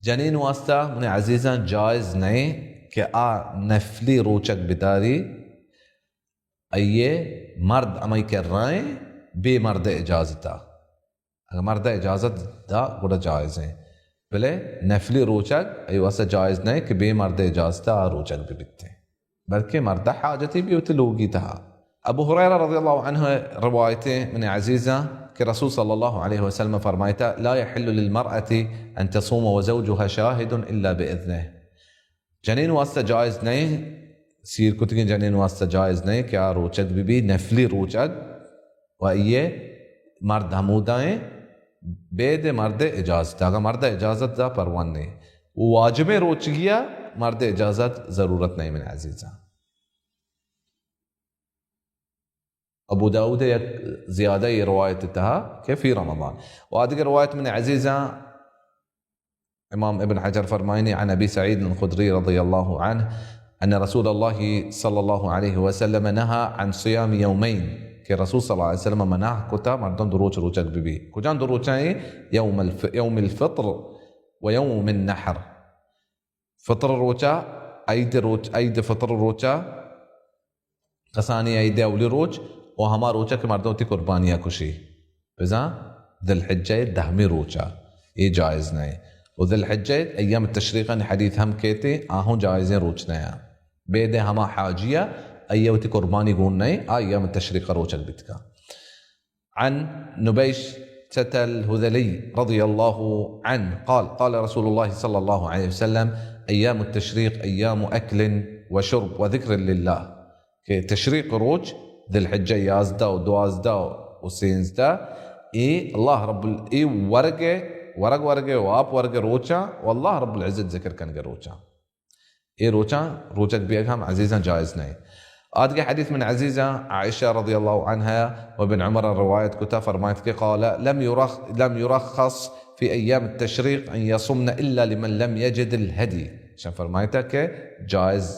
جنین واسطہ من عزیزاں جائز نئیں کہ آ نفلی روچگ بداری، ایے مرد ہمائی کرائیں بے مرد اجازتا. اگر مرد اجازت دا گڑا جائزیں، بلے نفلی روچگ ای واسطہ جائز نہ کہ بے مرد اجازت آ روچگ بہ بیتے، بلکہ مرد حاجتی بی وتی لوگی تہا. ابو ہریرہ رضی اللہ عنہ روایت من عزیزاں کہ رسول صلی اللہ علیہ وسلم فرمائتا: لا يحل للمرأة أن تصوم وزوجها شاهد إلا بإذنه. جنین واسطہ جائز نئیں، سیر کتگیں جنین واسطہ جائز نئیں کہ آ روچگ بہ بی، نفلی روچگ، و ایے مرد ہمودائیں بید مرد اجازت، اگاں مرد اجازت دا پرواہ نئیں. و واجبیں روچگیا مرد اجازت ضرورت نئیں من عزیزاں. ابو داؤد یک زیادہ ای روایت تہا کہ فی رمضان. و آدگہ روایت من عزیزاں امام ابن حجر فرمائنی، عن أبي سعيد الخدري رضي الله عنه أن رسول الله صلى الله عليه وسلم نهى عن صيام يومين، کہ رسول صلی اللہ علیہ وسلم منع کتا مردم دو روچ روچگ بہ بی. کجان دو روچاں؟ یوم الف-، یوم الفطر و یوم النحر. فطر روچا، عید روچ، عید فطر روچا، کسانی عید اولی روچ و ہما روچا کہ مردم وتی قربانیا کشی. بزاں ذی الحجہ دہمی روچا، اے جائز نئیں. و ذی الحجہ ایام تشریقانی حدیث ہم کیتے، آہوں جائزیں روچ نیا. بید ہما حاجیا، ایہ وتی قربانی گون نئیں، آ ایام تشریق روچگ بیتکا. عن نبيشة الهذلي رضي الله عنه قال: قال رسول الله صلى الله عليه وسلم: أيام التشريق أيام أكل وشرب وذكر لله. کہ تشریق روچ، ذی الحجہ یازدہ و دوازدہ و سینزدہ، اے اللہ رب ال-، اے ورگ، ورگ ورگ و آپ ورگ روچاں و اللہ رب العزت ذکر کنگ روچاں. اے روچاں روچگ بیگ ہم عزیزاں جائز نئیں. آدگہ حدیث من عزیزاں عائشہ رضی اللہ عنہا و ابن عمر روایت کتا، فرمائت کہ قال: لم يرخ-، لم يرخص في أيام التشريق أن يصمن إلا لمن لم يجد الهدي. شان فرمائتا کہ جائز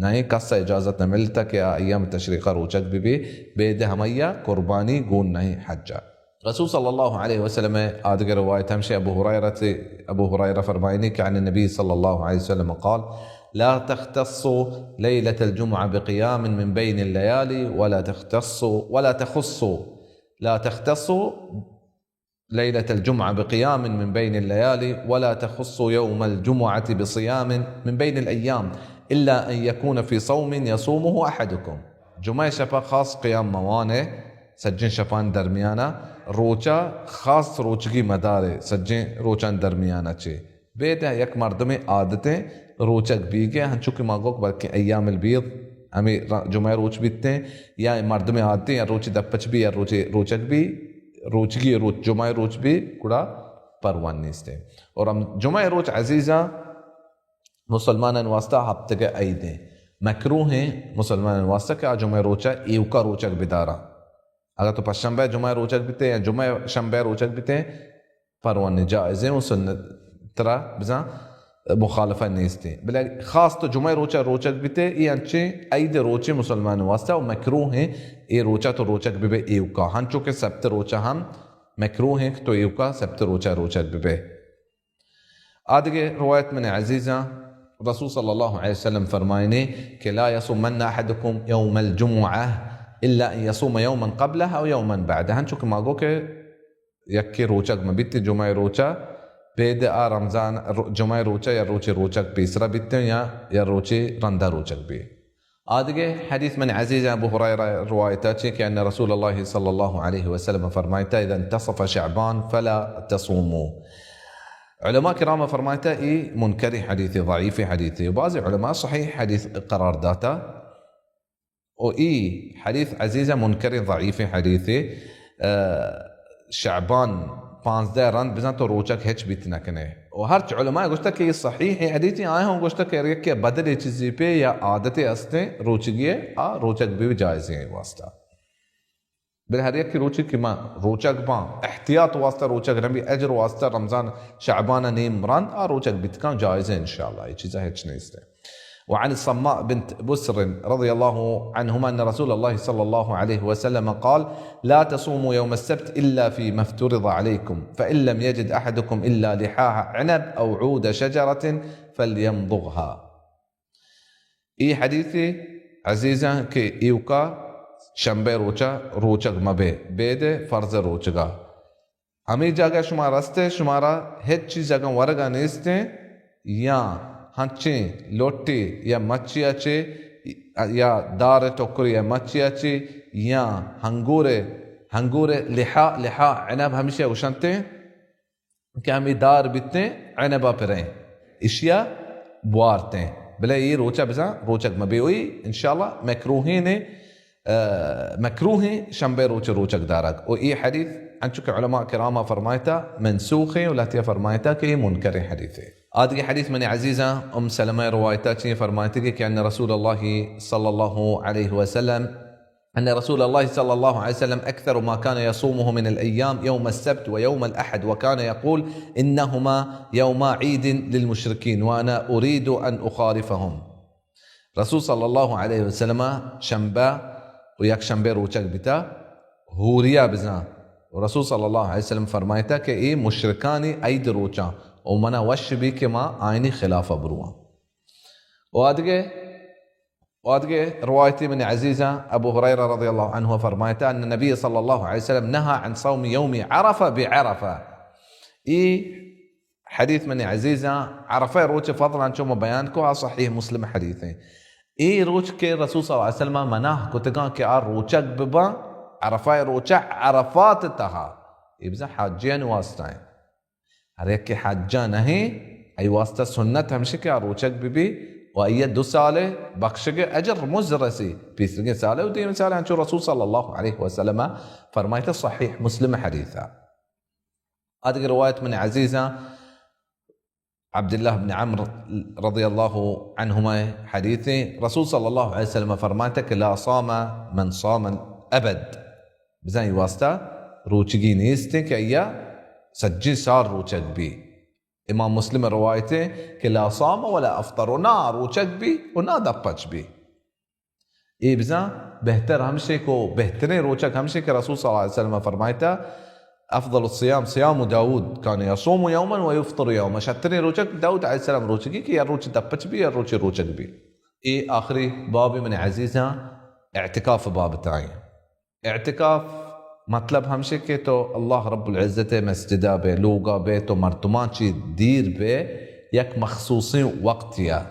نئیں، کس اجازت نہ ملتا کہ آ ایام تشریقا روچگ بہ بی، بید ہمیا قربانی گون نئیں حجا. رسول صلی اللہ علیہ وسلم آدگہ روایت ہمشہ ابو ہریرہ، ابو ہریرہ فرمائنی کہ عن النبي صلى الله عليه وسلم قال: لا تختصوا ليلة الجمعة بقيام من بين الليالي ولا تختصوا، ولا تخصوا، لا تختصوا ليلة الجمعة بقيام من بين الليالي ولا تخصوا يوم الجمعة بصيام من بين الأيام إلا أن يكون في صوم يصومه أحدكم. جمعہ شپا خاص قیام موانئے، سجیں شپان درمیانا، روچا خاص روچگی مدارے، سجیں روچان درمیانا چے. بید یک مردمے عادتیں روچگ بیگے، ہنچو کہ ما گوک بلکیں ایام البیض ہمے ر-، جمعہ روچ بیتیں، یا مردم عادتیں، یا روچی دپچ بی، یا روچی روچگ بی، روچگی روچ، جمعہ روچ بی، گڑا پروا نیستیں۔ اور ہم جمعہ روچ عزیزاں، مسلمانان واسطہ ہفتگے عیدیں، مکروہیں مسلمانان واسطہ کہ آ جمعہ روچا ایوکا روچگ بداراں۔ اگر تو پشنبہ جمعہ روچگ بیتے یا جمعہ شنبہ روچگ بیتے، پروا نی، جائزیں و سنت ترا بزاں مخالفہ نیستیں۔ بلے خاص تو جمعہ روچا روچگ بیتے، ای انچیں عید روچے مسلمان واسطہ و مکروہیں اے روچا تو روچگ ببے ایوکا، ہنچو کہ سبت روچا ہم مکروہیں کہ تو ایوکا سبت روچا روچگ ببے۔ آدگہ روایت من عزیزاں، رسول صلی اللہ علیہ وسلم فرمائنے کہ لا یصومن احدکم یوم الجمعہ الا ان یصوم یوما قبلہ او یوما بعدہ۔ ہنچو کہ ما گو کہ یکے روچگ مہ بیت جمعہ روچا، بید آ رمضان رو-، جمعہ روچا یا روچے روچگ پیسرا بیت یا، یا روچے رندا روچگ بی۔ آدگہ حدیث من عزیز ابو ہریرہ روایتا چی کہ ان رسول اللہ صلی اللہ علیہ وسلم فرمائتا اذا انتصف شعبان فلا تصوموا۔ علماء کرام فرمائتا ای منکر حدیث، ضعیف حدیث، و بعض علماء صحیح حدیث قرار داتا۔ و ای حدیث عزیز منکر ضعیف حدیث، اه، شعبان پانزدہ رند بزن تو روچک ہچ بیت نہ کنے۔ و ہرچ علماء گوشتا کہ یہ صحیح حدیث، آئے ہوں گوشتا کہ اگر یکے بدل چیزی پہ یا عادت استیں روچگی، آ روچک بھی جائز ہیں واسطہ۔ بلے ہر یک روچی کہ ما روچگ باں، احتیاط واسطہ روچگ نبی، اجر واسطہ رمضان شعبان نیم رند آ روچگ بیتکاں جائز ہے انشاءاللہ، یہ چیزا ہچ نیست ہے۔ وعن الصماء بنت بسر رضي الله عنهما أن رسول الله صلى الله عليه وسلم قال: لا تصوموا يوم السبت إلا فيما افترض عليكم، فإن لم يجد أحدكم إلا لحاء عنب أو عود شجرة فليمضغها. ای حدیث عزیزاں کہ ایوکا شنبہ روچا روچگ مبے، بید فرض روچگا۔ ہمے جاگہ شما رستے، شمارا ہچ چیز اگاں ورگا نیستیں، یا ہنچیں لوٹے یا مچیا چے، یا دار ٹکر یا مچیا چے، یا ہنگورے، ہنگورے لحا، لحا عنب ہمیشہ گوشنتے، کہ ہمے دار بیتیں عنبا پریں، اشیا بوارتیں، بلے اے روچا بزاں روچگ مبی، وہی انشاءاللہ مکروہیں نے، آ، مکروہیں شنبہ روچ روچگ دارگ۔ و اے حدیث انچو کہ علماء کراما فرمائتا منسوخیں و لہتیا فرمائتا کہ اے منکر حدیثے۔ آدگہ حدیث من عزیزاں ام سلمہ روایتا چی فرمائتے کہ، کہ ان رسول اللہ صلی اللہ علیہ وسلم أن رسول الله صلى الله عليه وسلم أكثر ما كان يصومه من الأيام يوم السبت ويوم الأحد، وكان يقول: إنهما يوما عيد للمشركين، وأنا أريد أن أخالفهم. رسول صلی اللہ علیہ وسلم شنبہ و یک شنبہ روچگ بیتا، ہوریا بزاں۔ و رسول صلی اللہ علیہ وسلم فرمائتا کہ اے مشرکانی عید روچاں و منا وش بی کہ ما آئینی خلاف بروان۔ و آدگہ وادگہ روایتی من عزیزاں ابو ہریرہ رضی اللہ عنہ فرمائتا أن النبي صلى الله عليه وسلم نهى عن صوم يوم عرفة بعرفة. ای حدیث من عزیزاں عرفہ روچ فضل انچو ما بیان کو، آ صحیح مسلم حدیث ہیں۔ ای روچ کہ رسول صلی اللہ علیہ وسلم منع کتگاں کہ آ روچگ بباں، عرفہ روچ عرفات تہا، ای بزاں حاجیان واسطہ ہیں۔ ہر یکے حجا نہ ایں، ای واسطہ سنت ہمشی کہ آ روچگ بہ بی و آئی دو سال بخشگ اجر مز رسی، پیسرگیں سال و دیم سال، انچو رسول صلی اللہ علیہ وسلم فرمائتا، صحیح مسلم حدیث۔ آدگہ روایت من عزیزاں عبداللہ بن عمرو رضی اللہ عنہما حدیث، رسول صلی اللہ علیہ وسلم فرمائتا کہ لا صام من صام الابد۔ بزاں ای واسطہ روچگی نیست کہ آئی سجیں سال روچگ بی۔ امام مسلم روایت ہے کہ لا صام ولا افطر، و نہ روچگ بی و نہ دپچ بی۔ ای بزاں بہتر ہمشے کو، بہترین روچگ ہمشے کہ رسول صلی اللہ علیہ وسلم فرمائتا، افضل الصيام صيام داود كان يصوم يوما ويفطر يوما، شترین روچگ داود علیہ السلام روچگی کہ یا روچ دپچ بی یا روچ روچگ بی۔ ای آخری باب من عزیزاں اعتکاف باب تائیں۔ اعتکاف مطلب ہمشے کہ تو اللہ رب العزت مسجدا بے، لوگا بے، تو مردمان چی دیر بے، یک مخصوصیں وقتیا،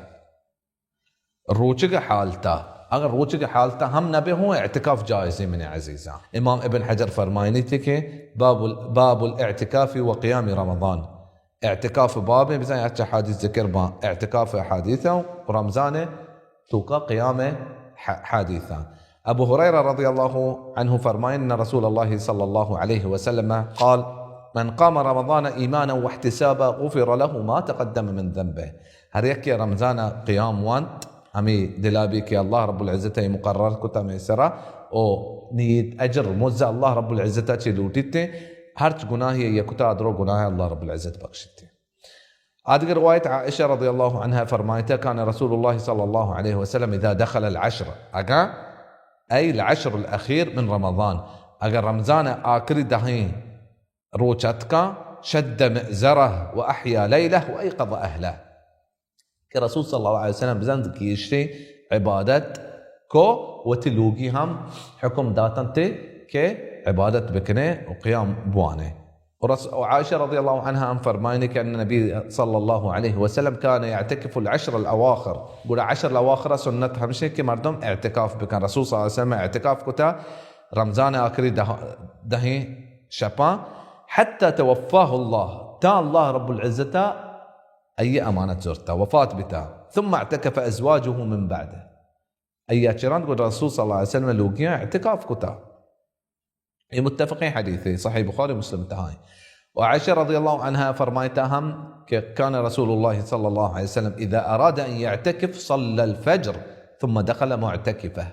روچگ حالتا، اگر روچگ حالتا ہم نہ بے ہوں اعتکاف جائزیں من عزیزاں۔ امام ابن حجر فرمائنی تھی کہ باب ال-، باب الاعتکاف وقیام رمضان۔ اعتکاف باب بزاں اچ حدیث ذکر باں، اعتکاف حدیث رمضان توکا قیام ح-، حدیثاں۔ ابو ہریرہ رضی اللہ عنہ فرمائن، ان رسول اللہ صلی اللہ علیہ وسلم قال، من قام رمضان ایمانا واحتسابا غفر له ما تقدم من ذنبه۔ ہر یکے رمضان قیام وانت، ہمے دلا بی کہ اللہ رب العزت ء مقرر کتا ہمے سرا، او نیت اجر مزہ اللہ رب العزت ء چہ لوٹیت، ہرچ گناہی یک کتا درو گناہ اللہ رب العزت بخشیت۔ آدگہ روایت عائشہ رضی اللہ عنہا فرمائتا، كان رسول الله صلى الله عليه وسلم إذا دخل العشر، اگاں، أي العشر الأخير من رمضان، اگاں رمضان آخری دہیں روچ اتکاں، شد مئزره وأحيا ليله وأيقظ أهله۔ کہ رسول صلی اللہ علیہ وسلم بزند گیشیں عبادت کو، وتی لوگی ہم حکم داتنتے کہ عبادت بکنے و قیام بوانے۔ و رس-، و عائشہ رضی اللہ عنہا ہم فرمائنے کہ ان نبی صلی اللہ علیہ وسلم كان يعتكف العشر الأواخر۔ گڑا عشر الاواخر سنت ہمشے کہ مردم اعتکاف بکن۔ رسول صلی اللہ علیہ وسلم اعتکاف کتا رمضان آخری دہ-، دہیں شپاں، حتى توفاه الله، تا اللہ رب العزت ای امانت زرتا، وفات بتا۔ ثم اعتكف أزواجه من بعده۔ ایا چرند گو رسول صلی اللہ علیہ وسلم لوگیاں اعتکاف کتا۔ یہ متفقیں حدیث ہے، صحیح بخاری مسلم تہائیں۔ و عائشہ رضی اللہ عنہا فرمائتا ہم کہ كان رسول الله صلى الله عليه وسلم إذا أراد أن يعتكف صلى الفجر ثم دخل معتكفه۔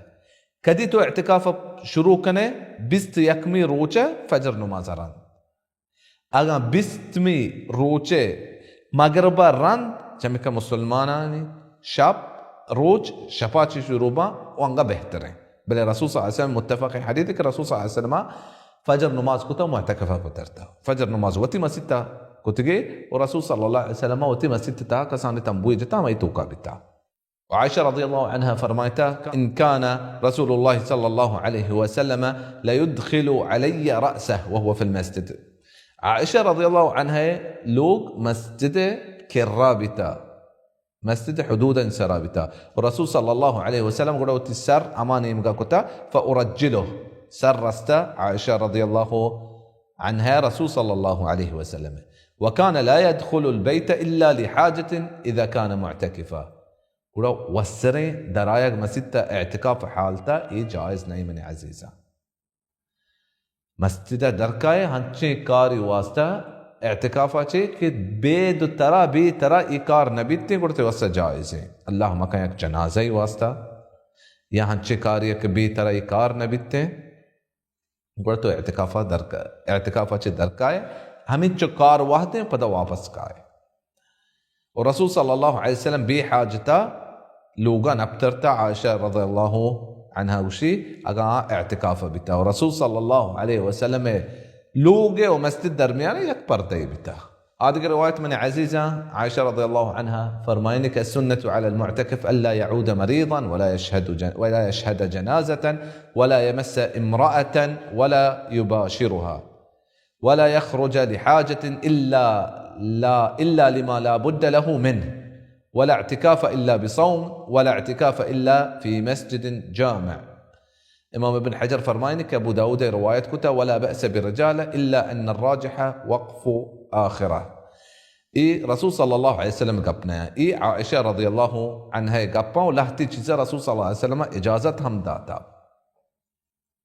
کدی تو اعتکاف شروع کنے؟ بیست یکمی روچ فجر نماز رند۔ اگاں بیستمی روچے مغرب ء رند، چمیکہ مسلمانانی شپ، روچ شپا چی شروع باں، و انگا بہتریں۔ بلے رسول صلی اللہ علیہ وسلم، متفق حدیث کہ رسول صلی اللہ علیہ وسلم فجر نماز کتا، معتکفہ کترتا۔ فجر نماز وتی مسیتا کتگے و رسول صلی اللہ علیہ وسلم وتی مسیت تا کسانی تنبوی جتا، ہمائی توکا بیتا۔ و عائشہ رضی اللہ عنہا فرمائتا، ان كان رسول الله صلى الله عليه وسلم ليدخل علي رأسه وهو في المسجد۔ عائشہ رضی اللہ عنہا لوگ مسجد کرا بیتا، مسجد حدود سرا بیتا۔ و رسول صلی اللہ علیہ وسلم گڑا وتی سر ہما نیمگا کتا، فأرجله، سر رستا عائشہ رضی اللہ عنہا رسول صلی اللہ علیہ وسلم۔ وكان لا يدخل البيت إلا لحاجة إذا كان معتكفا۔ گڑا وسریں درآیگ مسیت ء اعتکاف حالت ء اے جائز نہیں منی عزیزاں۔ مسجد ء درکائے ہنچیں کاری واسطہ اعتکاف ء چے کہ بے دو ترا بے ترا اے کار نہ بیتیں گڑا تے واسطہ جائز ہیں۔ اللہ مکن یک جنازہ ای واسطہ یا ہنچیں کاری کہ بے ترا اے کار نہ بیتیں۔ گڑا تو اعتکافا درکا-، اعتکافا چہ درکائے، ہمینچو کار وہدیں پدا واپس کائے۔ و رسول صلی اللہ علیہ وسلم بے حاجتا لوگا نپترتا، عائشہ رضی اللہ عنہا گوشی، اگاں آ اعتکافا بیتا۔ و رسول صلی اللہ علیہ وسلم لوگ و مسجد درمیان یک پردے بیتا۔ آدگہ روایت من عزیزاں، عائشہ رضی اللہ عنہا فرمائنی کہ السنة على المعتكف ألا يعود مريضا ولا يشهد جن-، ولا يشهد جنازة ولا يمس امرأة ولا يباشرها ولا يخرج لحاجة إلا لا، إلا لما لا بد له منه، ولا اعتكاف إلا بصوم، ولا اعتكاف إلا في مسجد جامع۔ امام ابن حجر فرمائنی کہ ابو داؤد روایت کتا، ولا بأس برجالة، إلا أن الراجح وقف آخرة۔ ای رسول صلی اللہ علیہ وسلم گپ نہ، ای عائشہ رضی اللہ عنہا گپاں و لہتی چیزا رسول صلی اللہ علیہ وسلم اجازت ہم داتا۔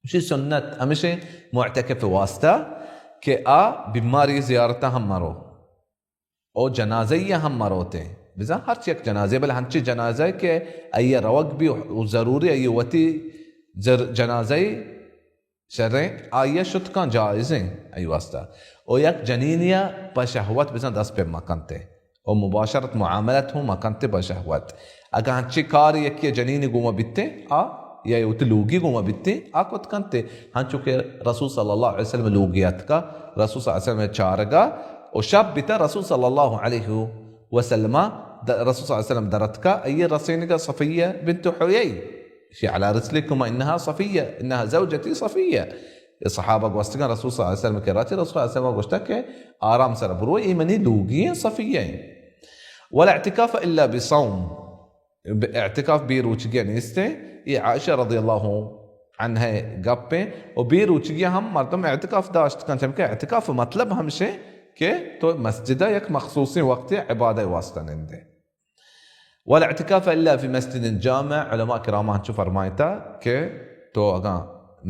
اشی سنت ہمیشہ معتکف واسطہ کہ آ بیماری زیارتا ہم مرو۔ او جنازہ ای ہم مروتے۔ بزاں ہرچ یک جنازے، بلے ہنچی جنازہ کہ آئی روگ بی و ضروری آئی وتی زر-، جنازہ ای شریں، آئی شتکاں جائزیں آئی واسطہ۔ او یک جنینیا پہ شہوت بزاں دست پہ مکنتے۔ او مباشرت معاملت ہوں مکنتے پہ شہوت۔ اگاں ہنچی کار یکی جنینی گوما بیتے، آ یا وتی لوگی گوما بیتے، آ کت کنتے۔ ہنچو کہ رسول صلی اللہ علیہ وسلم لوگی اتکا، رسول صلی اللہ علیہ وسلم چارگا، و شب بیتا رسول صلی اللہ علیہ وسلم، د-، رسول صلی اللہ علیہ وسلم درتکا، ای رسینگا صفیہ بنت حیی، شی علی رسلکما انہا صفیہ، انہا زوجتی صفیہ۔ اے صحابہ گوستگاں رسول صلی اللہ علیہ وسلم کہ راچی رسول صلی اللہ علیہ وسلم گوشتا کہ آرام سر برو، ای منی لوگی ہیں، صفیہ ہیں۔ ولا اعتکاف الا بصوم۔ اعتکاف بے روچگی نیستیں۔ یہ عائشہ رضی اللہ عنہا گپیں۔ و بے روچگی ہم مردم اعتکاف داشت کن، چمکہ اعتکاف مطلب ہمشے کہ تو مسجدہ یک مخصوصیں وقت عبادت واسطہ نندے۔ ولا اعتکاف الا فی مسجد جامع، علماء کرام ہنچو فرمائتا کہ تو اگاں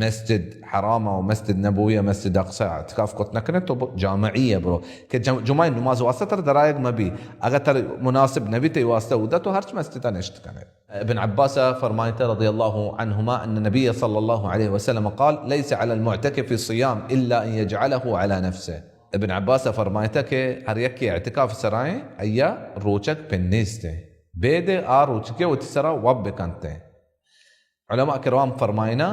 مسجد حرام و مسجد نبوی و مسجد اقصی اعتکاف کت نہ کنے تو ب-، جامعی ءَ برو کہ جم-، جمعہ نماز واسطہ تر درائگ مبی، اگر تر مناسب نبی تے واسطہ اودا تو ہرچ مسجد نشت کنے۔ ابن عباس فرمائتا رضی اللہ عنہما ان النبی صلی اللہ علیہ وسلم قال: ليس على المعتكف صيام الا ان يجعله على نفسه۔ ابن عباس فرمائتا کہ ہر یکے اعتکاف سرائیں ایا روچگ پن نیست ہے، بید آ روچگے وتی سرا وب بکنتے۔ علماء کرام فرمائنا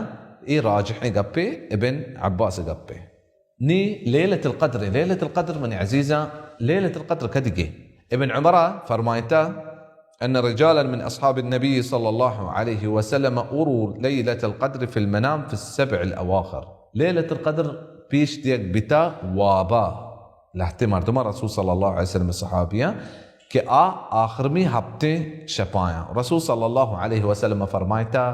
اے راجحیں گپے، ابن عباس گپے۔ نی لیلۃ القدر، لیلۃ القدر من عزیزاں، لیلۃ القدر کدیگے؟ ابن عمر فرمائتا ان رجالا من اصحاب النبی صلی اللہ علیہ وسلم اروا لیلۃ القدر فی المنام فی السبع الاواخر۔ لیلۃ القدر پیش دیگ بیتا وابا لہتے مردماں رسول صلی اللہ علیہ وسلم صحابیاں کہ آ آخرمی ہپتیں شپایاں۔ رسول صلی اللہ علیہ وسلم فرمائتا: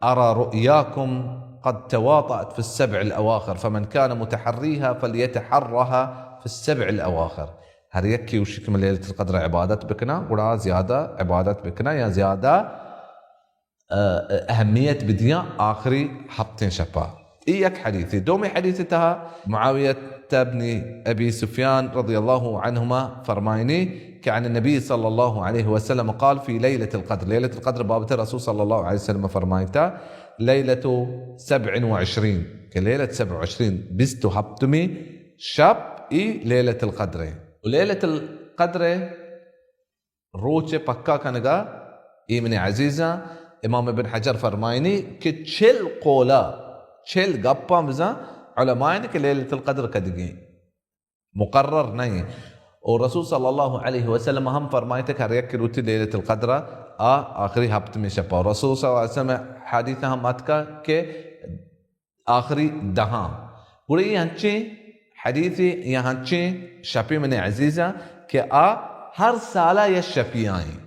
ارى رؤياكم قد تواطأت في السبع الاواخر فمن كان متحريها فليتحرها في السبع الاواخر۔ ہر یکے اوشی کہ من لیلۃ القدر عبادت بکناں، گڑا زیادہ عبادت بکناں یا زیادہ ءَ، اہمیت بدیاں آخری ہپتیں شپا۔ اے یک حدیثے۔ دومی حدیث تہا معاویہ ابن ابی سفیان رضی اللہ عنہما فرمائنی کہ عن النبی صلی اللہ علیہ وسلم قال فی لیلۃ القدر، لیلۃ القدر بابت رسول صلی اللہ علیہ وسلم فرمائتا لیلۃ سبع و عشرین، کہ لیلۃ سبع و عشرین، بیست و ہپتمی شپ ای لیلۃ القدر ہے۔ و لیلۃ القدر روچ پکا کنگا، اے منی عزیزاں، امام ابن حجر فرمائنی کہ چل قولا، چل گپاں بزاں علماء کہ لیلۃ القدر کدگیں، مقرر نہیں۔ اور رسول صلی اللہ علیہ وسلم ہم فرمائتے کہ ہر یک روچی لیلۃ القدر آ آخری ہپتمی شپا۔ رسول صلی اللہ علیہ وسلم حدیث ہم اتکا کہ آخری دہاں۔ گڑا اے ہنچیں حدیثے یا ہنچیں شپے منی عزیزاں کہ آ ہر سالا یا شپی آئیں۔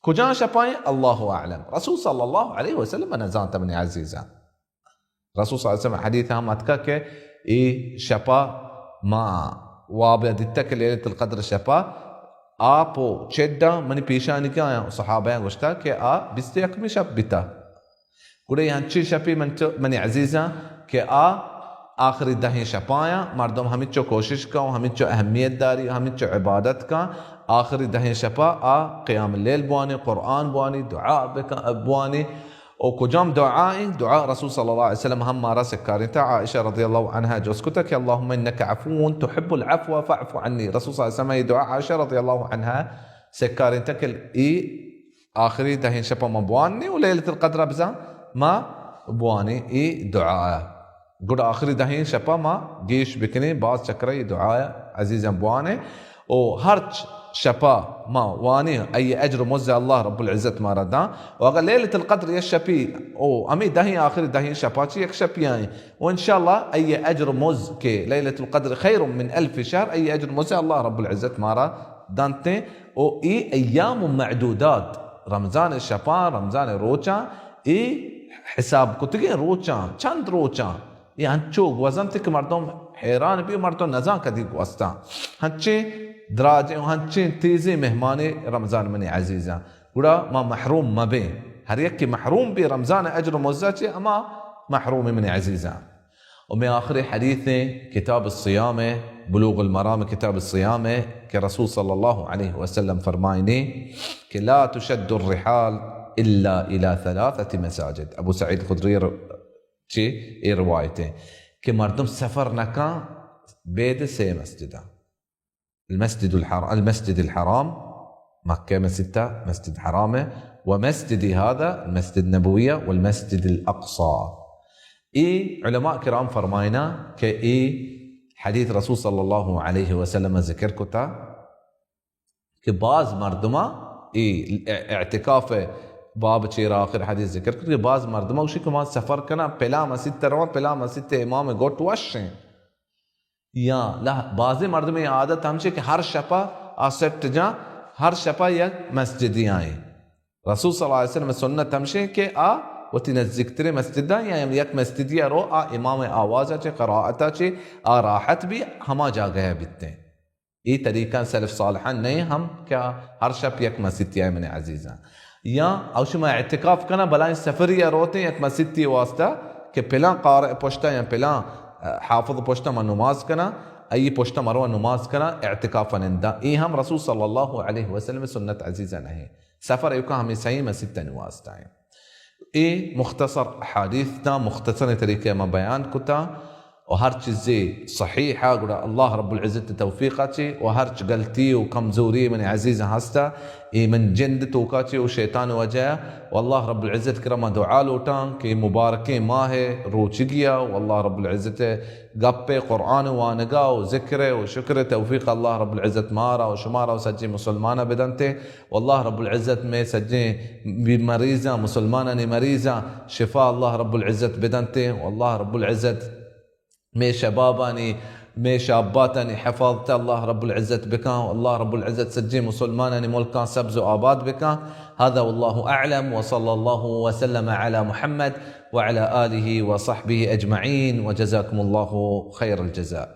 کجام شپائیں؟ اللہ اعلم۔ رسول صلی اللہ علیہ وسلم نزانت منی عزیزاں۔ رسول صلی اللہ علیہ وسلم حدیث ہم اتکا کہ اے شپا ما واب دیتا کہ لیلۃ القدر شپا آپ و چڈا منی پیشانی کا صحابہ گوشتا کہ آ بیست و یکمی شپ بیتا۔ گڑا اے ہنچیں شپے من چو، منی عزیزاں، کہ آ آخری دہیں شپایاں مردم ہمینچو کوشش کن، ہمینچو اہمیت داری، ہمینچو عبادت کن، آخری دہیں شپا آ قیام اللیل بوانی، قرآن بوانی، دعا بکن، بوانی۔ و کجام دعا ایں؟ دعا رسول صلی اللہ علیہ وسلم ہم مارا سکارینتا۔ عائشہ رضی اللہ عنہا جست کتا کہ اللهم انک عفو تحب العفو فاعف عنی۔ رسول صلی اللہ علیہ وسلم اے دعا عائشہ رضی اللہ عنہا سکارینتا کہ اے آخری دہیں شپا ما بوانیں و لیلۃ القدر بزاں ما بوانیں اے دعا۔ گڑا آخری دہیں شپا ما گیش بکنیں، باز چکرا اے دعا عزیزاں بوانیں۔ و ہرچ شپا ما وانیں، اے اجر و مزد اللہ رب العزت مارا داں۔ و اگر لیلۃ القدر یک شپی و ہمیں دہیں آخری دہیں شپا چی یک شپی آئیں، و انشاءاللہ اے اجر و مزد کہ لیلۃ القدر خیر من الف شہر، اے اجر و مزد اللہ رب العزت مارا دانتیں۔ و اے ایام معدودات، رمضان شپاں، رمضان روچاں، اے حساب کتگیں روچاں، چند روچاں، اے ہنچو گوزنت کہ مردم حیران بی، مردم نزان کدی گوستاں۔ ہنچیں دراجیں و ہنچیں تیزیں مہمانے رمضان منی عزیزاں۔ گڑا ما محروم مبیں۔ ہر یکے محروم بی رمضان اجر و مزد چے، اما محروم منی عزیزاں۔ و مئے آخری حدیث ایں کتاب الصیام ایں، بلوغ المرام کتاب الصیام ایں کہ رسول صلی اللہ علیہ وسلم فرمائنی کہ لا تشد الرحال الا الی ثلاثة مساجد۔ ابو سعید خدری ر-، چی اے روایت ایں کہ مردم سفر نکاں بید سے مسجداں۔ المسجد الحر-، المسجد الحرام، مکہ مسجد تا مسجد حرام ہے، ومسجدي هذا، المسجد النبوي، والمسجد الأقصى۔ اے علماء کرام فرمائنا کہ اے حدیث رسول صلی اللہ علیہ وسلم ذکر کتا کہ بعض مردماں اے اعتکاف باب چیر آخر حدیث ذکر کتا کہ بعض مردماں گوشی کہ ما سفر کنا پلا مسجد تروا، پلا مسجد تے امام گوٹ وشیں۔ یا لہ-، بازیں مردمے عادت ہمشے کہ ہر شپا آ سٹ جاں، ہر شپا یک مسجدی آئیں۔ رسول صلی اللہ علیہ وسلم سنت ہمشے کہ آ وتی نزیکتریں مسجداں یا یک مسجدی رو آ امام آوازا چے قرائتا چے آ راحت بی ہما جاگہ بیتیں۔ اے طریقہ سلف صالحان نہ ایں ہم کہ ہر شپ یک مسیتی آئے من عزیزاں۔ یا او شما اعتکاف کناں، بلائیں سفری ءَ روتیں یک مسیتی واسطہ کہ پلاں قارئ پشتا یا پلاں، ا، حافظ پشتا ما نماز کناں، ای پشتا مروا نماز کناں، اعتکاف نندا۔ اے ہم رسول صلی اللہ علیہ وسلم سنت عزیزہ نہ ایں۔ سفر ایوکا ہمیں صحیح مسیت نماز تائیں۔ اے مختصر حدیث تا مختصر طریقے ما بیان کتا و ہر چیزے صحیح ہے، گڑا اللہ رب العزت توفیق چے و ہرچ غلطی و کمزوری من عزیز ہستا، اے من جند توکا چے و شیطان وجہ، و اللہ رب العزت کرا ما دعا لوٹاں کہ مبارکیں ماہ روچگیا و اللہ رب العزت گپ قرآن وانگا و ذکر و شکر توفیق اللہ رب العزت مارا و شمارا و سجے مسلمانا بدنتے۔ و اللہ رب العزت میں سجیں بی مریضاں، مسلمانانی مریضاں شفا اللہ رب العزت بدنتے۔ و اللہ رب العزت میں شبابانی، میں شاباتانی حفاظت اللہ رب العزت بکاں۔ و اللہ رب العزت سجیں مسلمانانی ملکاں سبز و آباد بکاں۔ هذا والله أعلم، وصلى الله وسلم على محمد وعلى آله وصحبه أجمعين، وجزاكم الله خير الجزاء۔